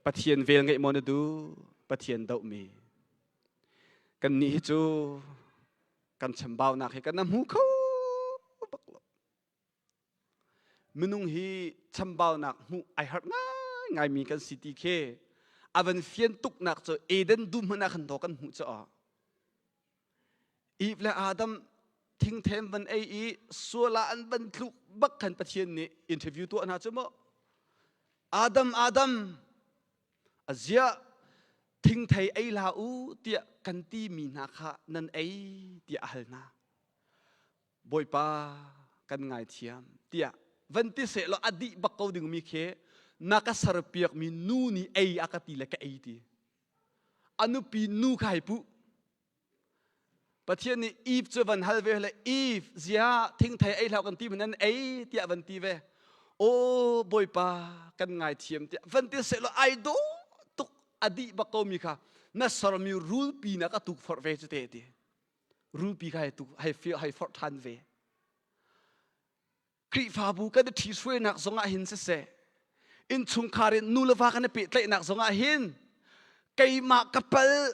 Pathian vel ngeih maw na duh? Pathian dohmi. Kannih hi cu kan chambaunak hi kan hmu kho bak lo. Minung hi chambaunak hmuh ai harh ngaingaimi kan si ti khi a van fian tuknak cu Eden dum hmanh ah khan dawh kan hmuh caah Eve le Adam thingthem van ei i sual ah an van tluk bak khan Pathian nih interview tuah hna cu mu Adam Adam aziah thingthei ei hlah u tiah kan ti mi hna kha nan ei tiah a hal hna Bawipa kan ngaithiam tiah van ti seh law a dih bak ko dingmi khi na ka serpiakmi nu nih ei a ka ti le ka ei ti. A nupi nu kha hei puh. Pathian nih Eve cu van hal ve le Eve zia thingthei ei hlah kan ti man nan ei tiah van ti ve. Aw Bawipa kan ngaithiam tiah van ti seh law ai dawh tuk a dih bak ko mi kha na sermi rulpi na ka tukforh ve cu te ti. Rulpi kha hei tu hei hei forh ṭhan ve. Khrihfabu kan i ṭhihruainak zongah hin siseh, innchungkhar in nu le va kan i pehtlaihnak zongah hin keimah ka pal,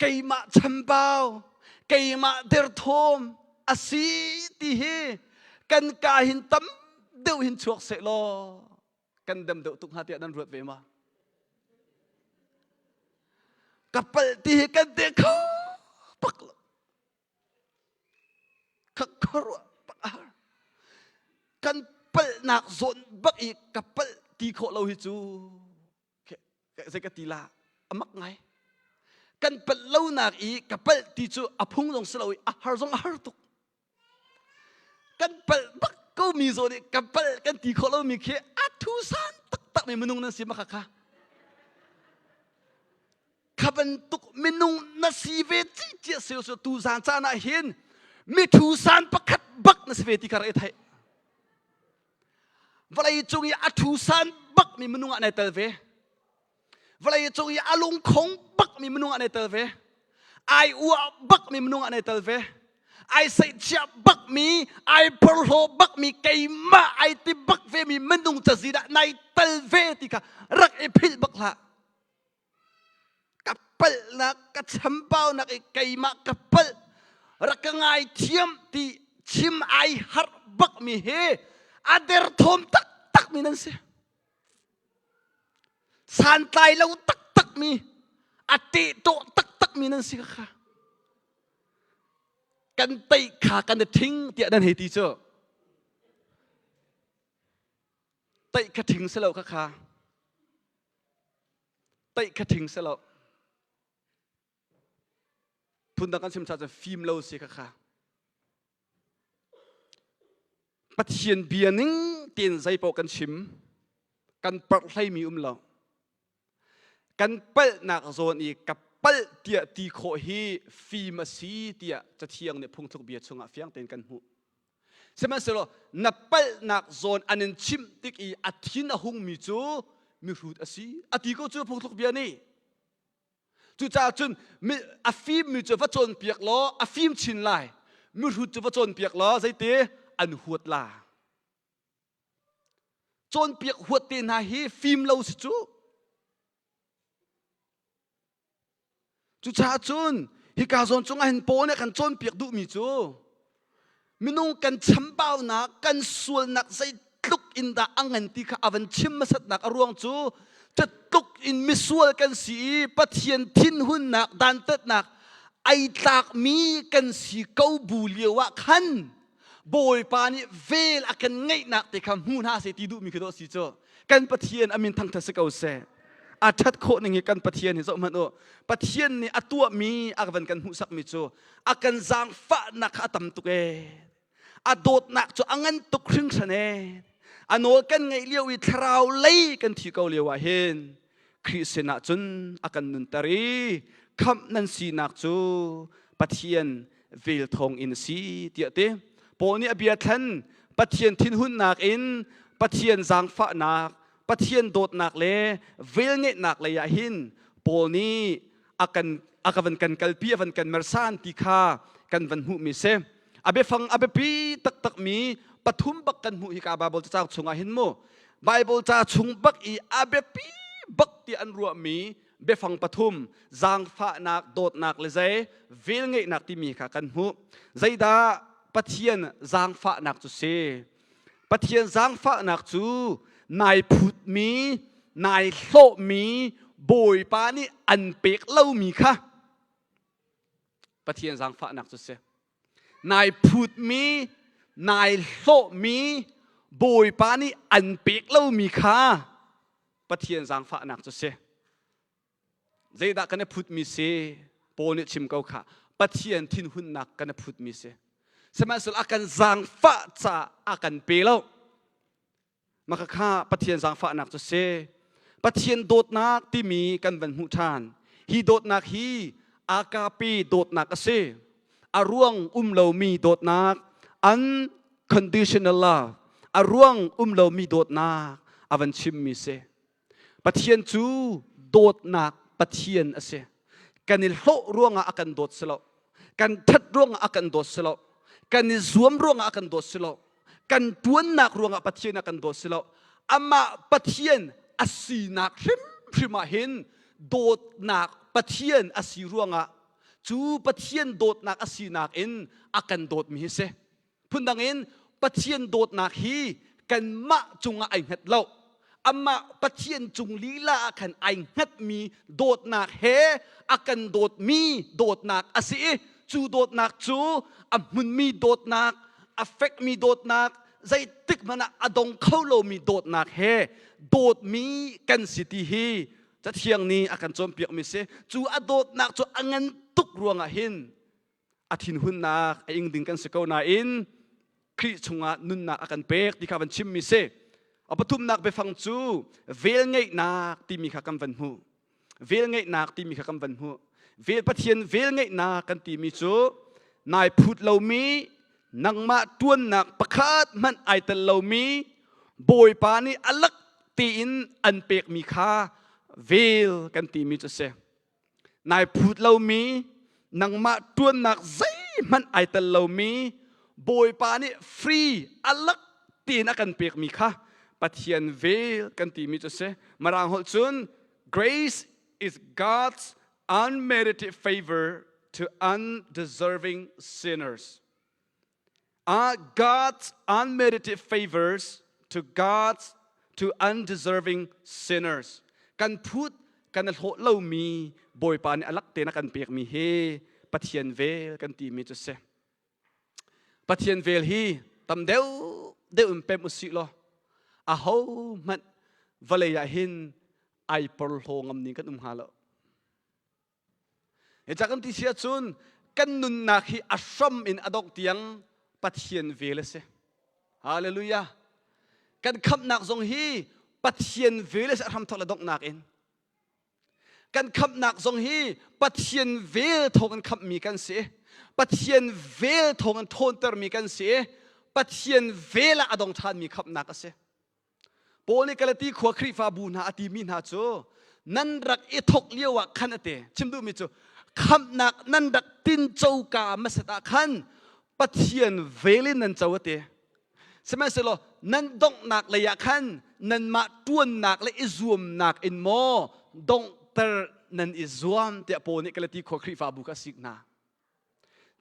keimah chambau, keimah derthawm a si ti hi kan ka hin tam deuh hin chuak seh law kan dam deuh tuk hnga tiah nan ruat ve ma? Ka palh ti hi kan te kho. bak lo. Ka khuaruah bak a har. Kan palhnak zawn bak i ka palh ti khawh lo hi cu zei ka ti la a mak ngai. Kan palh lonak i ka palh ti cu a phung zong si lo i a har zong a har tuk. Kan palh bak ko mi zawn i ka palh kan ti khawh lomi khi a thu san taktak mi minung nan si ma kha kha. Kha bantuk minung na si ve ci cia seo su tu zan caan ah hin mithu san pakhat bak na si ve ti kha rak i theih. Vawlei cung i a thu san bak mi minung ah nai tel ve. Vawlei cung i a lungkhong bak mi minung ah nai tel ve. Ai uah bak mi minung ah nai tel ve. Ai seihchiah bak mi, ai porhlaw bak mi, keimah ai ti bak ve mi minung cazin ah nai tel ve ti kha rak i philh bak hlah. Ka palhnak ka chambaunak i keimah ka palh rak ka ngaithiam ti chim ai harh bak mi hi a derthawm taktak mi nan si. Santlai lo taktak mi a tehtawh taktak mi nan si kha. Kan teih kha kan i ṭhing tiah nan hei ti cu. Teih kha ṭhing si lo kha kha. Teih kha ṭhing si lo. Phundang kan chim cha cu fim lo si kha kha. Pathian bia ning tein zeipaoh kan chim, kan parh hleimi um lo. Kan palhnak zawn i ka palh tiah ti khawh hi fim a si tiah Cathiang nih phungthluk bia chungah fiang tein kan hmuh. Sihmanhsehlaw na palhnak zawn an in chimh tik i a thin a hungmi cu mihrut a si a ti ko cu phungthluk bia nih. Cucaah cun a fimmi cu va cawnpiak law a fim chin lai. Mihrut cu va cawnpiak law zeiti an huat la. Cawnpiak huat te hna hi fim lo si cu. Cucaah cun hika zawn cungah hin Paul nih a kan cawnpiak duhmi cu minung kan chambaunak, kan sualnak zeitluk in dah a ngan ti kha a van chim hmasatnak a ruang cu tluk in misual kan si i Pathian thinhunnak dantatnak ai tlakmi kan si ko bu lio ah khan Bawipa nih vel a kan ngeihnak te kha hmu hna seh ti duhmi khi dawh si cu. Kan Pathian a min thangṭhat si ko seh. A ṭhat khawh ning hi kan Pathian hi zoh hmanh u. Pathian nih a tuahmi a van kan hmuhsakmi cu a kan zaangfahnak kha a tam tuk ee. A dawtnak cu a ngan tuk hringhran ee. A nawl kan ngaih lio i thlarau lei kan thi ko lio ah hin Khrih sinah cun a kan nunter i khamh nan sinak cu Pathian vel thawng in a si tiah ti. Paul nih a bia thlen Pathian thinhunnak in Pathian zaangfahnak, Pathian dawtnak le velngeihnak lei ah hin Paul nih a kan a ka van kan kalpi a van kan mersan ti kha kan van hmuhmi si. A biafang a biapi taktakmi pathum bak kan hmuh hika Bible cacauk chungah hin mu. Bible ca chung bak i a biapi bak ti an ruahmi biafang pathum zaangfahnak dawtnak le zei velngeihnak timi kha kan hmuh. Zeidah Pathian zaangfahnak cu si? Pathian zaangfahnak cu nai phutmi, nai hlawhmi Bawipa nih an pek lomi kha Pathian zaangfahnak cu si. Nai phutmi, nai hlawhmi Bawipa nih an pek lomi kha Pathian zaangfahnak cu si. Zeidah kan i phutmi si? Paul nih chim ko kha. Pathian thinhunnak kan i phutmi si. Sihmanhsehlaw a kan zaangfah caah a kan pe lo. Maka kha Pathian zaangfahnak cu si. Pathian dawtnak timi kan van hmuh ṭhan. Hi dawtnak hi agape dawtnak a si. A ruang um lomi dawtnak, unconditional love, a ruang um lomi dawtnak a van chimmi si. Pathian cu dawtnak Pathian a si. Kan i hlawh ruangah a kan dawt si lo. Kan ṭhat ruangah a kan dawt si lo. Kan i zuam ruangah a kan dawt si lo. Kan ṭuannak ruangah Pathian a kan dawt si lo. Amah Pathian a sinak hrimhrim ah hin dawtnak Pathian a si ruangah cu Pathian dawtnak a sinak in a kan dawtmi hi si. Phundang in Pathian dawtnak hi kanmah cungah ai hngat lo. Amah Pathian cung lila ah khan ai hngatmi dawtnak he a kan dawtmi dawtnak a si i cu dawtnak cu a hmunmi dawtnak, a fekmi dawtnak, zeitik hmanh ah a dong kho lomi dawtnak he dawtmi kan si ti hi Cathiang nih a kan cawnpiakmi si. Cu a dawtnak cu a ngan tuk ruangah hin a thinhunnak a ing ding kan si ko nain Khrih chungah nunnak a kan pek ti kha van chimmi si. A pathumnak biafang cu velngeihnak timi kha kan van hmuh. Velngeihnak timi kha kan van hmuh. Vel Pathian velngeihnak kan timi cu nai phut lomi nangmah tuannak pakhat hmanh ai tel lomi Bawipa nih a lak tein an pekmi kha vel kan timi cu si. Nai phut lomi nangmah ṭuannak zeihmanh ai tel lomi Bawipa nih free a lak tein a kan pekmi kha Pathian vel kan timi cu si. Mirang holh cun grace is God's unmerited favor to undeserving sinners. Are God's unmerited favors to God's to undeserving sinners. Kan phut kan hlawh lomi Bawipa nih a lak tein a kan pekmi hi Pathian vel kan timi cu si. Pathian vel hi tam deuh deuh in pem usih law aho hmanh vawlei ah hin ai porhlaw ngam ning kan um hnga lo. Hi ca kan ti si ahcun kan nunnak hi a hram in a dongh tiang Pathian vel a si. Hallelujah. Kan khamhnak zong hi Pathian vel a si a hramthawk le donghnak in. Kan khamhnak zong hi Pathian vel thawng in khamhmi kan si. Pathian vel thawng in ṭhawntermi kan si. Pathian vel ah a dong ṭhanmi khamhnak a si. Paul nih Galati khua Khrihfabu hna a timi hna cu nan rak i thawk lio ah khan a ti. Chim duhmi cu khamhnak nan rak tinco ka hmasat ah khan Pathian vel in nan co a ti. Sihmanhsehlaw nan donghnak lei ah khan nanmah ṭuannak le i zuamnak in maw donghter nan i zuam tiah Paul nih Galati khua Khrihfabu kha a sik hna.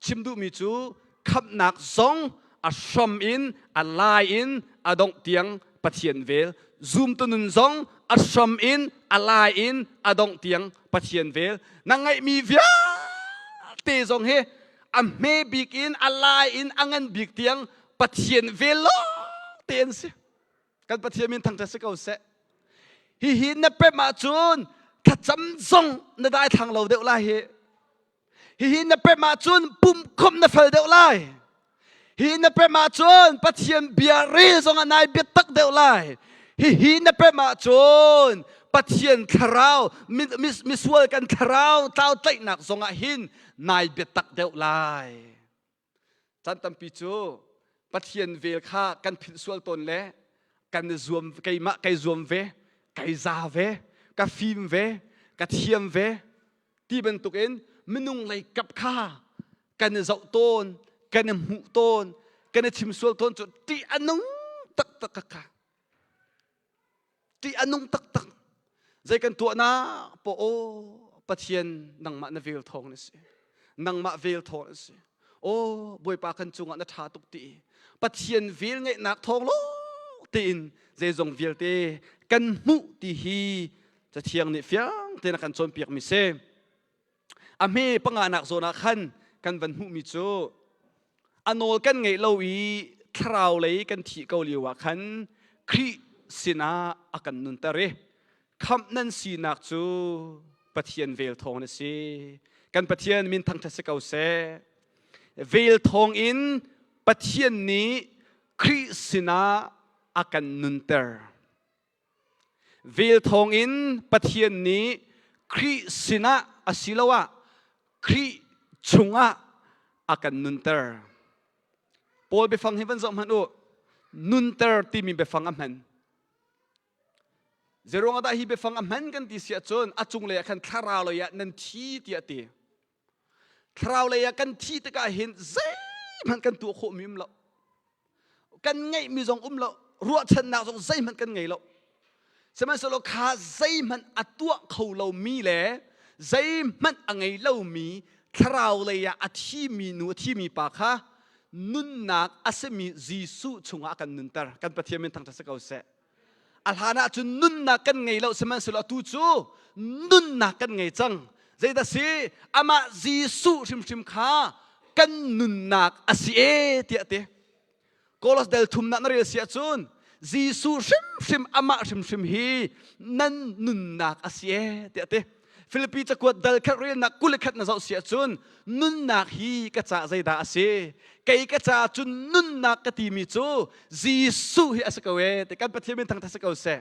Chim duhmi cu khamhnak zong a hram in a lai in a dongh tiang Pathian vel. Zumtu nun zong a hram in a lai in a dongh tiang Pathian vel. Na ngeihmi vialte zong hi a hme bik in a lai in a ngan bik tiang Pathian vel lawng te an si. Kan Pathian min thangṭhat si ko seh. Hihi na pemh ahcun thlacam zong na daithlang lo deuh lai hi. Hihi na pemh ahcun pumkhawmh na fel deuh lai. Hihi na pemh ahcun Pathian bia rel zongah nai biatak deuh lai. Hihi na pemh ahcun Pathian thlarau misual kan thlarau tlau tlaihnak zongah hin nai biatak deuh lai. Caan tampi cu Pathian vel kha kan philh sual tawn le kan i zuam keimah kai zuam ve kai za ve ka fim ve ka thiam ve ti bantukin minung lei kap kha kan i zoh tawn kan i hmuh tawn kan i chim sual tawn cu ṭih a nung taktak kha ṭih a nung taktak zei kan tuahnak poh aw Pathian nangmah na vel thawng na si nangmah vel thawng na si aw Bawipa kan cungah na ṭha tuk ti Pathian vel ngeihnak thawng lo tein zeizong vialte kan hmuh ti hi Cathiang nih fiang tein a kan cawnpiakmi si A hme panganak zawn ah khan kan van hmuhmi cu a nawl kan ngeih lo i thlarau lei kan thih ko lio ah khan Khrih sinah a kan nunter i khamh nan sinak cu Pathian vel thawng a si. Kan Pathian min thangṭhat si ko seh. Vel thawng in Pathian nih Khrih sinah a kan nunter. Vel thawngin Pathian nih Khrih sinah asiloah Khrih chungah a kan nunter. Paul biafang hi van zoh hmanh u. Nunter timi biafang a hman. Zeiruang ah dah hi biafang a hman kan ti si ahcun a cunglei ah khan thlarau lei ah nan thi tiah a ti. Thlarau lei ah kan thi tikah hin zeihmanh kan tuah khawhmi um lo. Kan ngeihmi zong um lo ruahchannak zong zeihmanh kan ngei lo sihmanhsehlaw kha zeihmanh a tuah kho lomi le zeihmanh a ngei lomi thlarau lei ah a thimi nu a thimi pa kha nunnak a simi Jesuh chungah a kan nunter kan Pathian min thangṭhat si ko seh. A hlan ah cun nunnak kan ngei lo sihmanhsehlaw atu cu nunnak kan ngei cang. Zeidah si? Amah Jesuh hrimhrim kha kan nunnak a si e tiah ti. Kolos del thumnak na rel si ahcun Jesuh hrimhrim amah hrimhrim hi nan nunnak a si e tiah ti. Filipi cakuat dal khat relnak 21 na zoh si ahcun nunnak hi ka ca zeidah a si? Kei ka ca cun nunnak ka timi cu Jesuh hi a si ko e ti kan Pathian min thangthat si ko seh.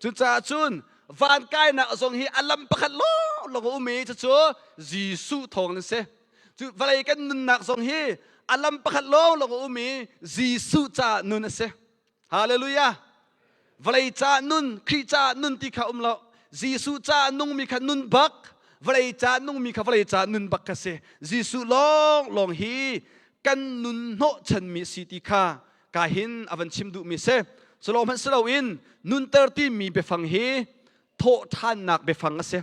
Cucaah cun van kainak zong hi a lam pakhat lawng lawng a um i cucu Jesuh thawng in si. Cu vawlei kan nunnak zong hi a lam pakhat lawng lawng a um i Jesuh ca nun a si. Hallelujah! Vawlei ca nun, Khrih ca nun ti kha um lo. Jesuh ca nungmi kha nun bak, vawlei ca nungmi kha vawlei ca nun bak kha si. Jesuh lawng lawng hi kan nun hnawhchanmi si ti kha ka hin a van chim duhmi si. Cu hmanh si loin nunter timi biafang hi thawhṭhannak biafang a si.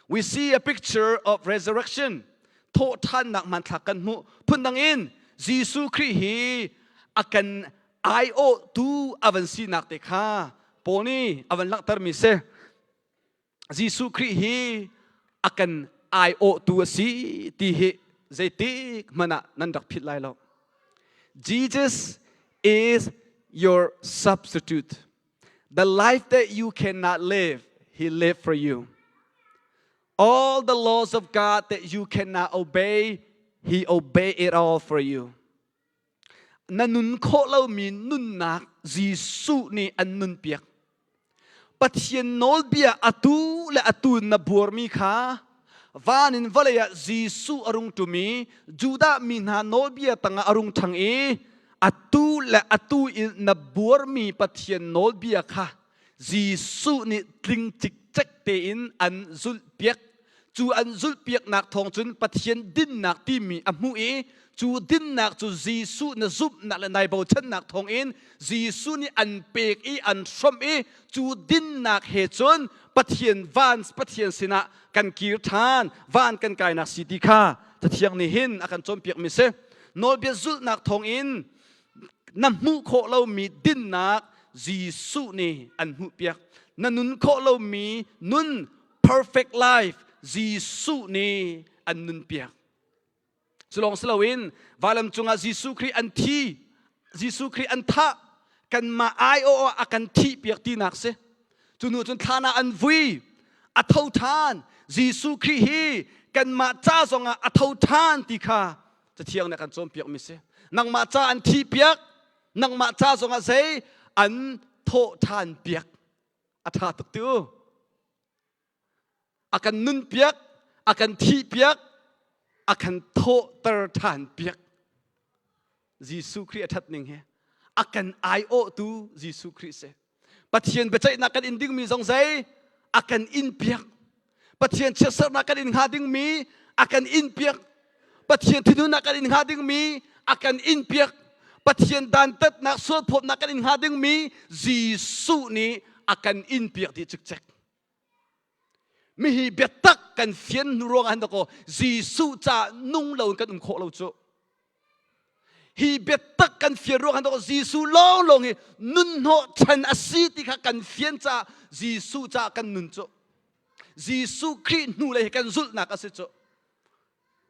We see a picture of resurrection. Thawhṭhannak hmanthlak kan hmuh. Phundang in Jesuh Khrih hi a kan aiawhtu a van sinak te kha Paul nih a van langhtermi si. Jesuh Khrih hi a kan aiawhtu a si ti hi zeitik hmanh ah nan rak philh lai lo. Jesus is your substitute. The life that you cannot live, He lived for you. All the laws of God that you cannot obey, He obeyed it all for you. Na nun khawh lomi nunnak Jesuh nih an nunpiak. Pathian nawlbia atu le atu na buarmi kha van in vawlei ah Jesuh a rung ṭum i Judah mi hna nawlbia tangah a rung ṭhang i atu le atu in na buarmi Pathian nawlbia kha Jesuh nih tling cikcek tein an zulhpiak. Cu an zulhpiaknak thawng cun Pathian dinnak timi a hmuh i cu dinnak cu Jesuh na zumhnak le nai bochannak thawngin Jesuh nih an pek i an hrawmh i cu dinnak he cun Pathian van Pathian sinah kan kir ṭhan van kan kainak si ti kha Cathiang nih hin a kan cawnpiakmi si. Nawlbia zulhnak thawngin na hmuh khawh lomi dinnak Jesuh nih an hmuhpiak. Na nun khawh lomi nun perfect life Jesuh nih an nunpiak. Cu lawng si loin vailam cungah Jesuh Khrih an thi, Jesuh Khrih an thah, kanmah aiawh ah a kan thihpiak tinak si. Cu hnu cun thlan ah an vui, a tho ṭhan. Jesuh Khrih hi kanmah ca zongah a tho ṭhan ti kha Cathiang nih a kan cawnpiakmi si. Nangmah ca an thihpiak, nangmah ca zongah zei an thawh ṭhan piak. A ṭha tuk ti u. A kan nunpiak, a kan thihpiak, a kan thawhter ṭhan piak. Jesuh Khrih a ṭhat ning hi a kan aiawhtu Jesuh Khrih si. Pathian biaceihnak kan in dingmi zong zei a kan in piak. Pathian chiatserhnak kan in hnga dingmi a kan in piak. Pathian thinhunnak kan in hnga dingmi a kan in piak. Pathian dantatnak sualphawtnak kan in hnga dingmi Jesuh nih a kan in piak dih cikcek. Mihi biatak kan fian hnu ruangah hin dakaw Jesuh ca nung lo in kan um khawh lo cu. Hi biatak kan fian ruangah hin dakaw Jesuh lawnglawng hi nun hnawh chan a si ti kha kan fian caah Jesuh caah kan nun cu. Jesuh Khrih hnu lei hi kan zulhnak a si cu.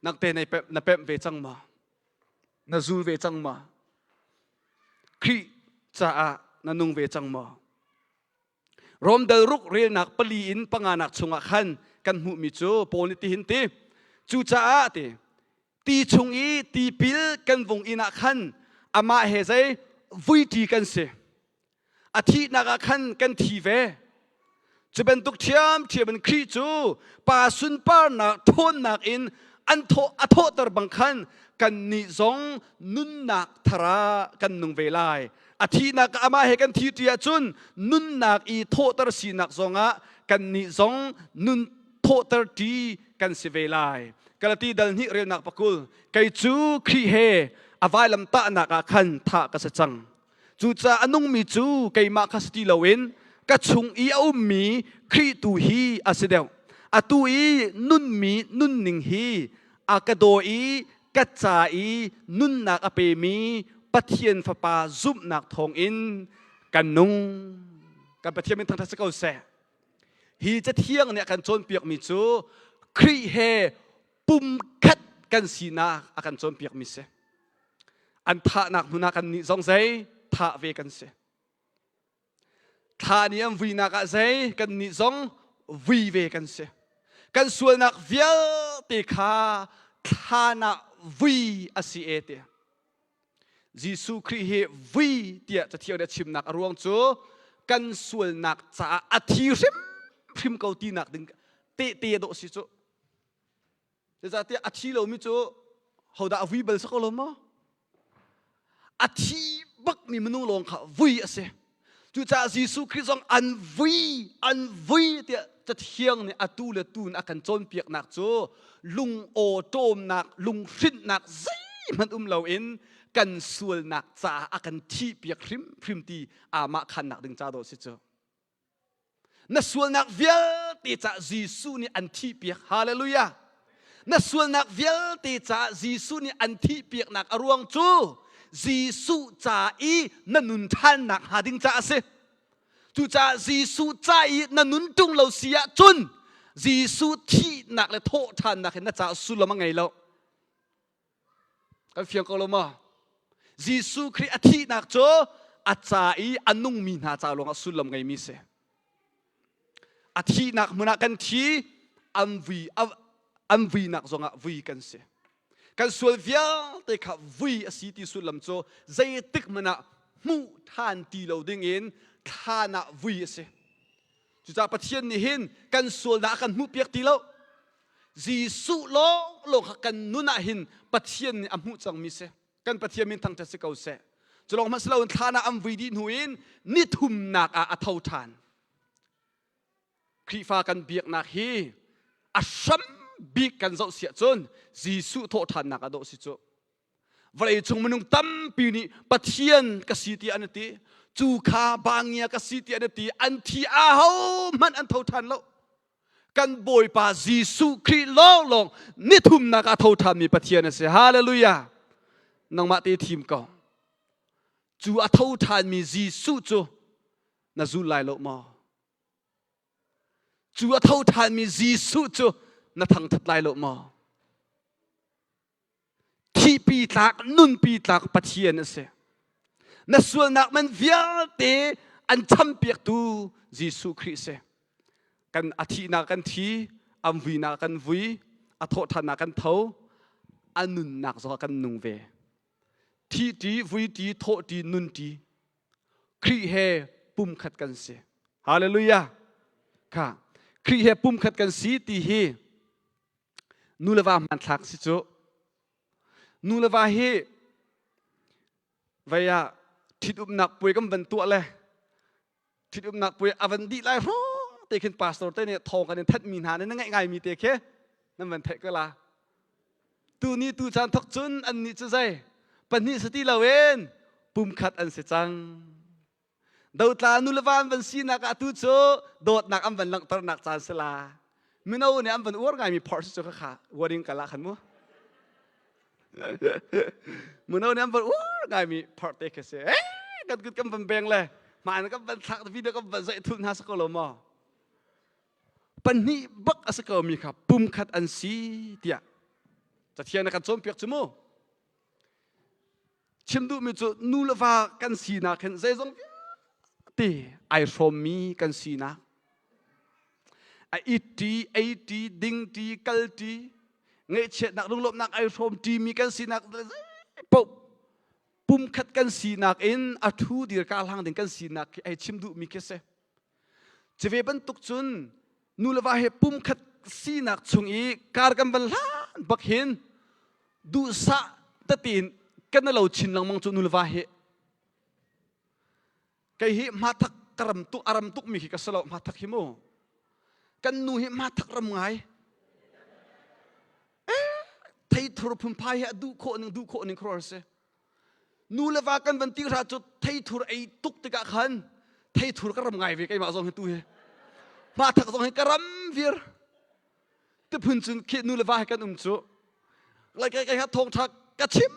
Nangte na pemh ve cang ma? Na zul ve cang ma? Khrih caah na nung ve cang maw? Rom dal ruk relnak pali in panganak chungah khan kan hmuhmi cu Paul nih tihin ti. Cucaah ti ti chung i tipil kan vung in ah khan amah he zei vuiṭi kan si. A thihnak ah khan kan thi ve. Cu bantuk ṭhiamṭhiam in Khrih cu Pa sunparnak ṭhawnnak in an thawh a thawhter bang khan kannih zong nunnak thar ah kan nung ve lai. A thihnak ah amah he kan thi ṭi ahcun nunnak i thawhter sinak zongah kannih zong nun thawhter ṭi kan si ve lai. Galati dal hnih relnak pakul kei cu Khrih he a vailam tahnak ah khan thah ka si cang. Cucaah a nungmi cu keimah kha si ti loin ka chung i a ummi Khrih tu hi a si deuh. Atu i nunmi nunning hi a ka daw i ka ca i nunnak a pemi Pathian Fapa zumhnak thawngin kan nung. Kan Pathian min thangṭhat si ko seh. Hi cathiang nih a kan cawnpiakmi cu Khrih he pumkhat kan sinak a kan cawnpiakmi si. An thahnak hmun ah kannih zong zei thah ve kan si. Thla nih an vuinak ah zei kannih zong vui ve kan si. Kan sualnak vialte kha thlan ah vui a si e ti. Jesuh Khrih hi vui tiah Cathiang nih a chimnak a ruang cu kan sualnak caah a thi hrimhrim ko tinak ding tehte dawh si cu. Zeicahtiah a thi lomi cu hodah a vui bal si ko lo maw? A thi bakmi minung lawng kha vui a si. Cucaah Jesuh Khrih zong an vui, an vui tiah Cathiang nih atu le tu in a kan cawnpiaknak cu lung awṭawmnak, lunghrinhnak zeihmanh um loin kan sualnak caah a kan thihpiak hrimhrim ti aamah khannak ding ca dawh si cu. Na sualnak vialte caah Jesuh nih an thihpiak. Hallelujah. Na sualnak vialte caah Jesuh nih an thihpiaknak a ruang cu Jesuh ca i na nun ṭhannak hnga ding caah a si. Cucaah Jesuh ca i na nun ṭung lo si ahcun Jesuh thihnak le thawhṭhannak hi na caah sullam a ngei lo. Kan fiang ko lo maw? Jesuh Khrih a thihnak cu a ca i a nungmi hna ca lawngah sullam ngeimi si. A thihnak hmun ah kan thi, an vui, an vuinak zongah vui kan si. Kan sual vialte kha vui a si ti sullam cu zeitik hmanh ah hmuh ṭhan ti lo dingin thlan ah vui a si. Cucaah Pathian nih hin kan sualnak a kan hmuhpiak ti lo. Jesuh lawnglawng kha kan nun ah hin Pathian nih a hmuh cangmi si. Kan Pathian min thangṭhat si ko seh. Cu lawng hmanh si loin thlan ah an vui dih hnu in ni thumnak ah a tho ṭhan. Khrihfa kan biaknak hi a hram bik kan zoh siah cun Jesuh thawhṭhannak ah dawh si cu. Vawlei cung minung tampi nih Pathian ka si ti an ti. Cu kha bangia ka si ti an ti. An thi aho hmanh an tho ṭhan lo. Kan Bawipa Jesuh Khrih lawnglawng nithumnak ah tho ṭhanmi Pathian a si. Hallelujah. Nangmah te thim ko. Cu a tho ṭhanmi Jesuh cu na zul lai lo maw? Cu a tho ṭhanmi Jesuh cu na thangṭhat lai lo maw? Thihpi tlak, nunpi tlak Pathian a si. Na sualnak man vialte an champiaktu Jesuh Khrih si. Kan a thihnak kan thi, an vuinak kan vui, a thawhṭhannak kan tho, a nunnak zong ah kan nung ve. Thihṭi, vuiṭi, thawhṭi, nunṭi. Khrih he pumkhat kan si. Hallelujah. Kha Khrih he pumkhat kan si ti hi nu le va hmanthlak si cu nu le va hi vei ah ṭhitumnak puai kan van tuah le ṭhitumnak puai a van dih lai hrawng te khin pastor te nih thawng kan in thanh mi hna nih na ngaih ngaimi te khi nan van theih ko la tu ni tu caan thok cun an nih cu zei pahnih si ti loin pumkhat an si cang Dotla nu le va an van sinak ah tu cu dawtnak an van langhternak caan si la. Mino nih an van uar ngaimi phorh si cu khakha wedding kal ah khan mu. Mino nih an van uar ngaimi phorh te khi si. Eh, kan kut kan van beng le hmaan kan van thlak video kan van zaih thul hna si ko lo maw? Pahnih bak a si ko mi kha pumkhat an si tiah Cathiang na kan cawnpiak cu mu. Chim duhmi cu nu le va kan sinak hin zeizong vialte ai hrawmmi kan sinak. A it-ṭi, ei-ṭi, ding-ṭi, kal-ṭi, ngaihchiatnak, lunglawmhnak ai hrawm ṭimi kan sinak zeipaoh pumkhat kan sinak in a ṭhu dir ka hlang ding kan sinak khi ai chim duhmi khi si. Cuve bantuk cun nu le va he pumkhat sinak chung i kar kan van hlan bak hin duhsah tein kan lo chin lengmang cu nu le va hi kei hi hmathak ka ram tuk a ram tuk mi khi ka si lo hmathak hi mu kan nu hi hmathak ram ngai theithur phunphai hi a duh khawh ning duh khawh ning khuaruahhar si nu le va kan van ti hra cu theithur ei tuk tikah khan theithur ka ram ngai ve keimah zong hi tu hi hmathak zong hi ka ram vir tiphun cun khi nu le va he kan um cu lai kai kai ha thawngtha ka chim.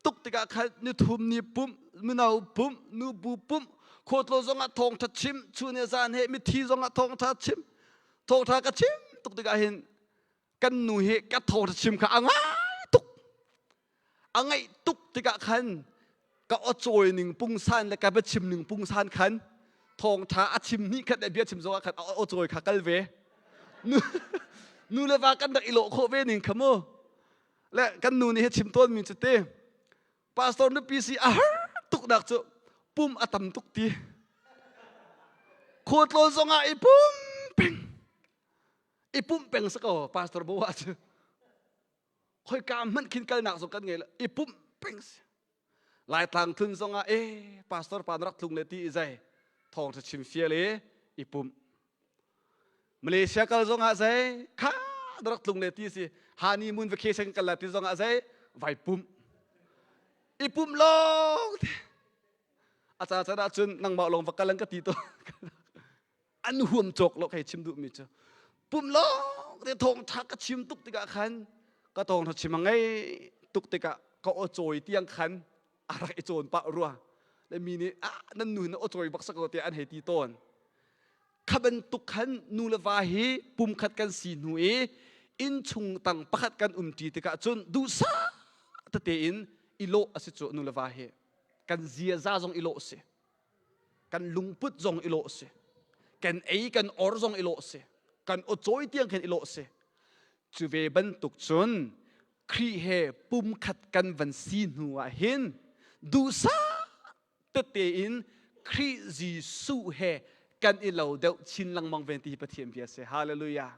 tuk tikah khan nithum ni pumh, mino pumh, nubu pumh, khuatlaw zongah thawngṭha chim, chun he zan he mithi zongah thawngṭha chim. Thawngṭha ka chim tuk tikah hin kan nu hi ka thawngṭha chim kha a ngai tuk. A ngaih tuk tikah khan ka aw ning pungsan le ka biachim ning pungsan khan thawngṭha a chim hnih khat le bia chim zongah khan a aw kha kal ve. Nu le va kan rak i lawh khawh ve ning kha mu. Le kan nu nih hi chim tawn mi cu te pastor nupi si a har tuk nak cu pum a tam tuk ti. Khuatlawn zongah i pum peng i pumh peng sa ko pastor bo ah cu khoika hmanh khin kalnak zong kan ngei lo i pumh peng si Laitlang tlun zongah e pastor pa na rak tlung le ti i zai thawng ṭha chim fial i i pumh Malaysia kal zongah zei kha na rak tlung le ti si honeymoon vacation kal la ti zongah zei vai pumh i pumh lawng te a ca can ah cun nangmah lawng va kal an ka ti to an huam cawk lo kai chim duhmi cu pum lawng te thawngṭha ka chim tuk tikah khan ka thawngṭha chim a ngei tuk tikah ka aw cawi tiang khan a rak i cawn pah rua le mi nih ah nan nu na aw cawi bak sak lo tiah an hei ti tawn kha bantuk khan nu le va hi pumkhat kan si hnu i innchung tang pakhat kan umṭi tikah cun duhsah tete in i lawh a si cu nu le va hi kan ziaza zong i lawh a si kan lungput zong i lawh si kan ei kan or zong i lawh si kan aw-cawi tiang khin i lawh si cu ve bantuk cun Khrih he pumkhat kan van si hnu ah hin duhsah tete in Khrih Jesuh he kan i lo deuh chin lengmang ve ti hi Pathian bia si hallelujah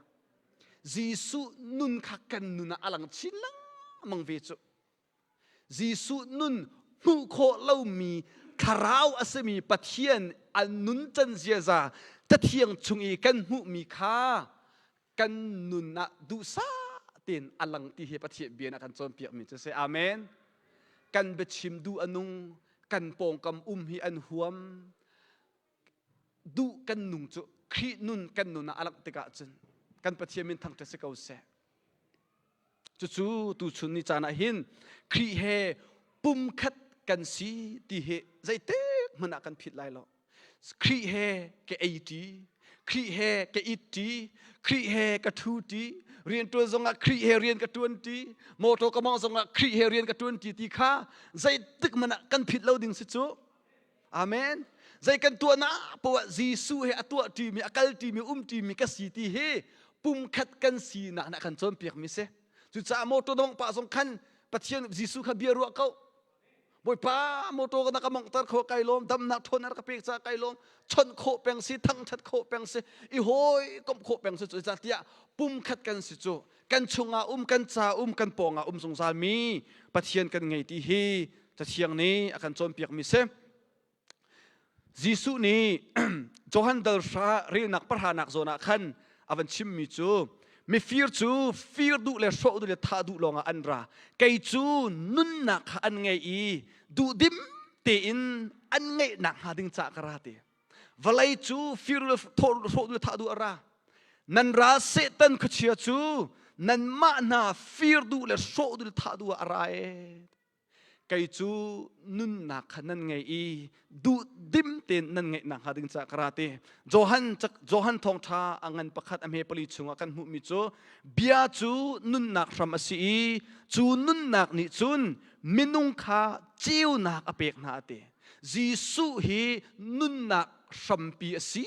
Jesuh nun kha kan nun ah a lang chin lengmang ve cu Jesuh nun hmuh khawh lomi thlarau a simi Pathian an nuncan ziaza Cathiang chung i kan hmuhmi kha kan nun ah duhsah tein a lang ti hi Pathian bia in a kan cawnpiakmi cu si. Amen. Kan biachim duh a nung, kan pawngkam um hi an huam. Duh kan nung cu Khrih nun kan nun ah a langh tikah cun kan Pathian min thangṭhat si ko seh. Cucu tuchun ni caan ah hin Khrih he pumkhat kan si ti hi zeitik hmanh ah kan phit lai lo. Khrih he ka ei ṭi, Khrih he ka it ṭi, Khrih he ka ṭhu ṭi, rianṭuan zongah Khrih he rian ka ṭuan ṭi, motor ka mawngh zongah Khrih he rian ka ṭuan ṭi ti kha zeitik hmanh ah kan phit lo ding si cu. Amen. Zei kan tuahnak poah Jesuh he a tuah ṭimi, a kal ṭimi, um ṭimi ka si ti hi pumkhat kan sinak nih a kan cawnpiakmi si. Cucaah motor dong pah zong khan Pathian Jesuh kha bia ruah ko. Bawipa motor na ka monghter kho kai lawm, damnak ṭhawn na ka pek caah kai lawm, chawnh khawh peng si, thangṭhat khawh peng si, i hawi komh khawh peng si cu tiah pumkhat kan si cu kan chungah um kan ca um kan pawngah um zungzal mi Pathian kan ngei ti hi Cathiang nih a kan cawnpiakmi si. Jesuh nih Johan dal hra relnak pahranak zawn ah khan a van chimmi cu mifir cu fir duh le hrawh duh le thah duh lawngah an ra kei cu nunnak kha an ngei i duhdim tein an ngeihnak hnga ding caah ka ra ti vawlei cu fir le hrawh duh le thah duh a ra nan ral Satan khuachia cu nanmah hna fir duh le hrawh duh le thah duh ah a ra ee Kei cu nunnak kha nan ngei i duhdim tein nan ngeih nakhnga ding caah ka ra ti. Johan Johan thawngṭha a ngan pakhat a hme pali chungah kan hmuhmi cu bia cu nunnak hram a si i cu nunnak nih cun minung kha ceunak a pek hna a ti. Jesuh hi nunnak hrampi a si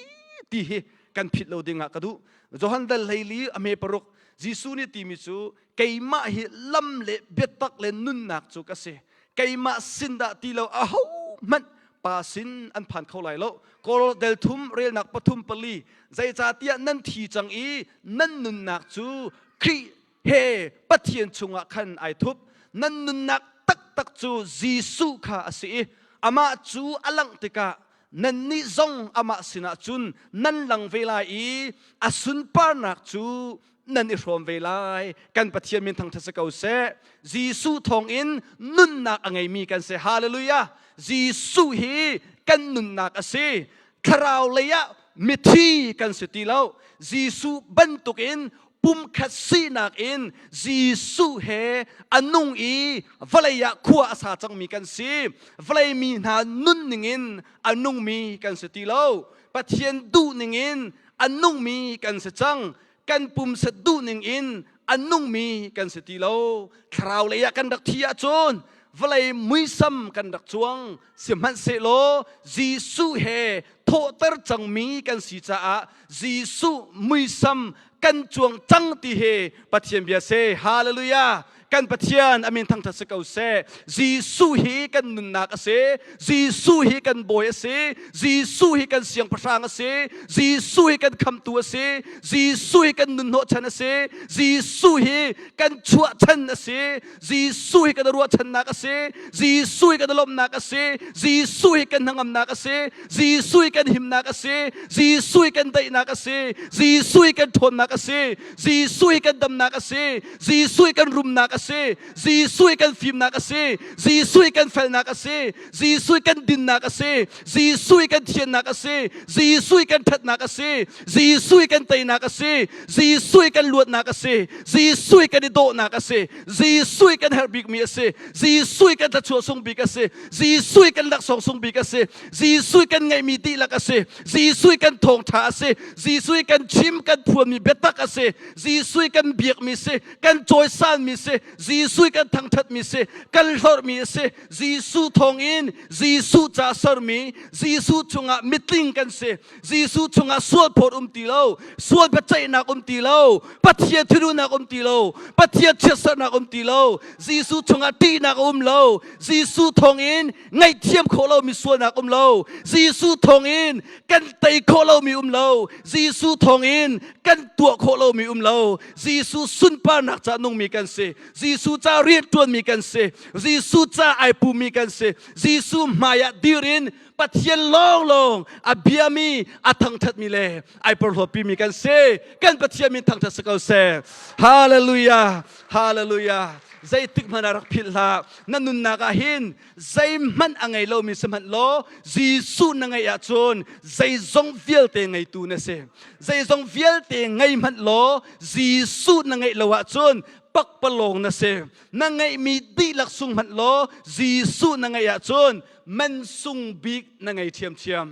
ti hi kan philh lo ding ah ka duh. Johan dal 14 a hme paruk Jesuh nih timi cu keimah hi lam le biatak le nunnak cu ka si keimah sin dah ti lo aho hmanh pa sin an phan kho lai lo kawl del thum relnak pathum pali zeicahtiah nan thi cang i nan nunnak cu Khrih he Pathian chungah khan ai thup nan nunnak taktak cu Jesuh kha a si i amah cu a langh tikah nannih zong amah sinah cun nan lang ve lai i a sunparnak cu nan i hrawm ve lai kan Pathian min thangṭhat si ko seh Jesuh thawngin nunnak a ngeimi kan si hallelujah Jesuh hi kan nunnak a si thlarau lei ah mithi kan si ti lo Jesuh bantukin Pumkhat sinak in Jesuh he a nung i vawlei ah khua a sa cangmi kan si. Vawlei mi hna nunning in a nungmi kan si ti lo. Pathian duhning in a nungmi kan si cang. Kan pumsa duhning in a nungmi kan si ti lo. Thlarau lei ah kan rak thi ahcun vawlei muisam kan rak cuang. Sihmanhsehlaw Jesuh he thawhter cangmi kan si caah Jesuh muisam kan cuang cang ti hi Pathian bia si. Hallelujah! Kan Pathian amin thangthat si ko seh. Jesuh hi kan nunnak a si. Jesuh hi kan bawi a si. Jesuh hi kan siangpahrang a si. Jesuh hi kan khamtu a si. Jesuh hi kan nunhnawhchan a si. Jesuh hi kan chuahchan a si. Jesuh hi kan ruahchannak a si. Jesuh hi kan lawmhnak a si. Jesuh hi kan hnangamnak a si. Jesuh hi kan himnak a si. Jesuh hi kan daihnak a si. Jesuh hi kan ṭhawnnak a si. Jesuh hi kan damnak a si. Jesuh hi kan rumnak a si. Jesuh hi kan fimnak a si. Jesuh hi kan felnak a si. Jesuh hi kan dinnak a si. Jesuh hi kan thiannak a si. Jesuh hi kan ṭhatnak a si. Jesuh hi kan teinak a si. Jesuh hi kan luatnak a si. Jesuh hi kan i dawhnak a si. Jesuh hi kan herh bikmi a si. Jesuh hi kan thluachuah sung bik a si. Jesuh hi kan laksawng sung bik a si. Jesuh hi kan ngeihmi dihlak a si. Jesuh hi kan thawngṭha a si. Jesuh hi kan chim kan phuanmi biatak a si. Jesuh hi kan biakmi si, kan cawisanmi si, Jesuh hi kan thangṭhatmi si, kan hlorhmi a si. Jesuh thawngin Jesuh ca sermi, Jesuh chungah mitling kan si. Jesuh chungah sualphawt um ti lo, sual biaceihnak um ti lo, Pathian thinhunnak um ti lo, Pathian chiatserhnak um ti lo, Jesuh chungah ṭihnak a um lo, Jesuh thawngin ngaihthiam khawh lomi sualnak um lo, Jesuh thawngin kan tei khawh lomi um lo, Jesuh thawngin kan tuah khawh lomi um lo, Jesuh sunparnak ca nungmi kan si, Jesuh ca rianṭuanmi kan si, Jesuh ca ai pumi kan si, Jesuh hmaiah dir in Pathian lawnglawng a biami, a thangṭhatmi le ai porhlawtpimi kan si. Kan Pathian min thangṭhat si ko seh. Hallelujah! Hallelujah! Zeitik hmanh ah rak philh hlah. Na nunnak ah hin zeihmanh a ngei lomi sihmanh law Jesuh na ngeih ahcun zeizong vialte ngeitu na si. Zeizong vialte ngei hmanh law Jesuh na ngeih lo ahcun pakpalawng na si. Na ngeihmi dihlak sung hmanh law Jesuh na ngeih ahcun man sung bik na ngei ṭhiamṭhiam.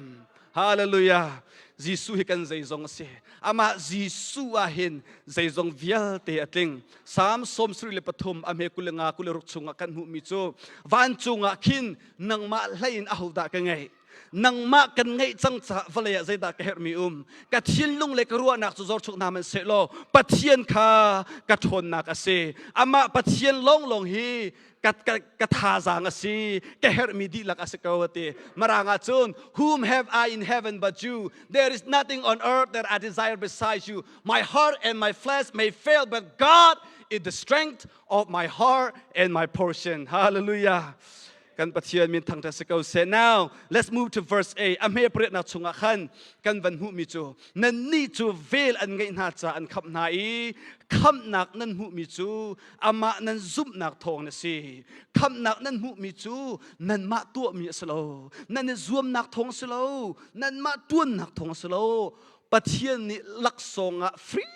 Hallelujah. Jesuh hi kan zeizong a si. Amah Jesuh ah hin zeizong vialte a tling. Psalm 73 a hme 25 26 chungah kan hmuhmi cu vancung ah khin nangmah hlei in ahodah ka ngeih? Nangmah kan ngeih cang caah vawlei ah zeidah ka herhmi um? Ka thinlung le ka ruahnak cu zorchuk hna hmanh sehlaw Pathian kha ka ṭhawnnak a si. Amah Pathian lawnglawng hi ka, ka, ka thazaang a si ka herhmi dihlak a si ko a ti marang ah cun whom have I in heaven but you there is nothing on earth that I desire besides you my heart and my flesh may fail but God is the strength of my heart and my portion hallelujah kan Pathian min thangṭhat si ko seh. Now, let's move to verse 8. A hme pariatnak chungah khan kan van hmuhmi cu nannih cu vel an ngeih hna ca an khamh hna i khamhnak nan hmuhmi cu amah nan zumhnak thawng a si. Khamhnak nan hmuhmi cu nanmah tuahmi a si lo. Nan i zuamnak thawng a si lo. Nanmah ṭuannak thawng a si lo. Pathian nih laksawng ah free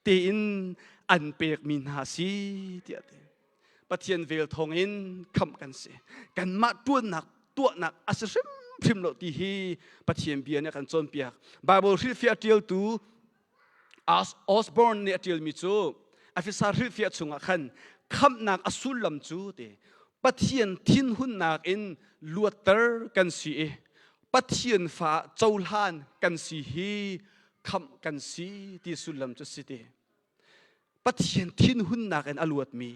tein an pekmi hna a si tiah ti. Pathian vel thawngin khamh kan si. Kanmah ṭuannak tuahnak a si hrimhrim lo ti hi Pathian bia nih a kan cawnpiak. Bible hrilhfiah ṭialtu Osborne nih a ṭialmi cu Efesa hrilhfiah chungah khan khamhnak a sullam cu ti Pathian thinhunnak in luatter kan si i Pathian fa cohlan kan si hi khamh kan si ti sullam cu si ti. Pathian thinhunnak in a luatmi,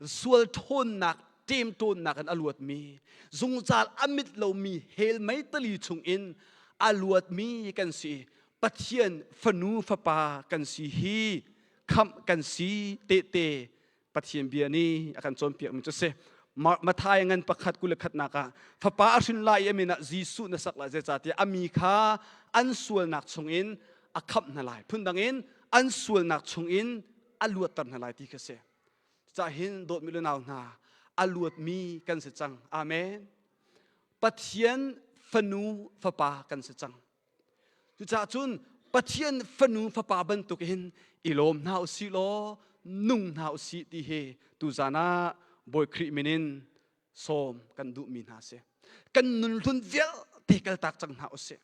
sual ṭhawnnak ṭemṭawnnak in a luatmi, zungzal a mit lomi hell meitali chungin a luatmi kan si. Pathian fanu fapa kan si hi khamh kan si tehte Pathian bia nih a kan cawnpiakmi cu si. Mathai ngan pakhat 21nak ah fapa a hrin lai i a min ah Jesuh na sak lai zeicahtiah a mi kha an sualnak chungin a khamh hna lai. Phundang in an sualnak chungin a luatter hna lai ti kha si. Cucaah hin dawtmi le nau hna a luatmi kan si cang. Amen. Pathian fanu fapa kan si cang. Cucaah cun. Pathian fanu fapa bantuk hin i lawm hna usih law nung hna usih ti hi tuzan ah Bawi Khrih min in sawm kan duhmi hna si. Kan nun hlun vialte kaltak cang hna usih.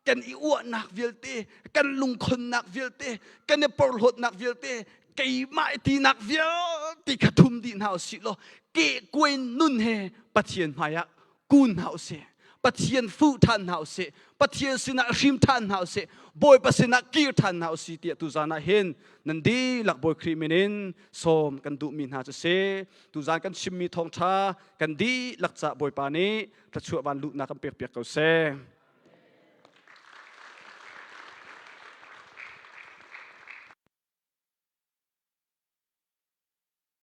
Kan i uahnak vialte, kan lungkhonnak vialte, kan i porhlawtnak vialte, keimah i tinak vialte kha thum dih hna usih law kehkuai nun he Pathian hmaiah kun hna usih. Pathian fuh ṭhan hna usih. Pathian sinah hrim ṭhan hna usih. Bawipa sinah kir ṭhan hna usih tiah tuzan ah hin nan dihlak Bawi Khrih min in sawm kan duhmi hna cu si. Tuzan kan chimmi thawngṭha kan dihlak ca Bawipa nih thluachuah van luhnak kan pekpiak ko seh.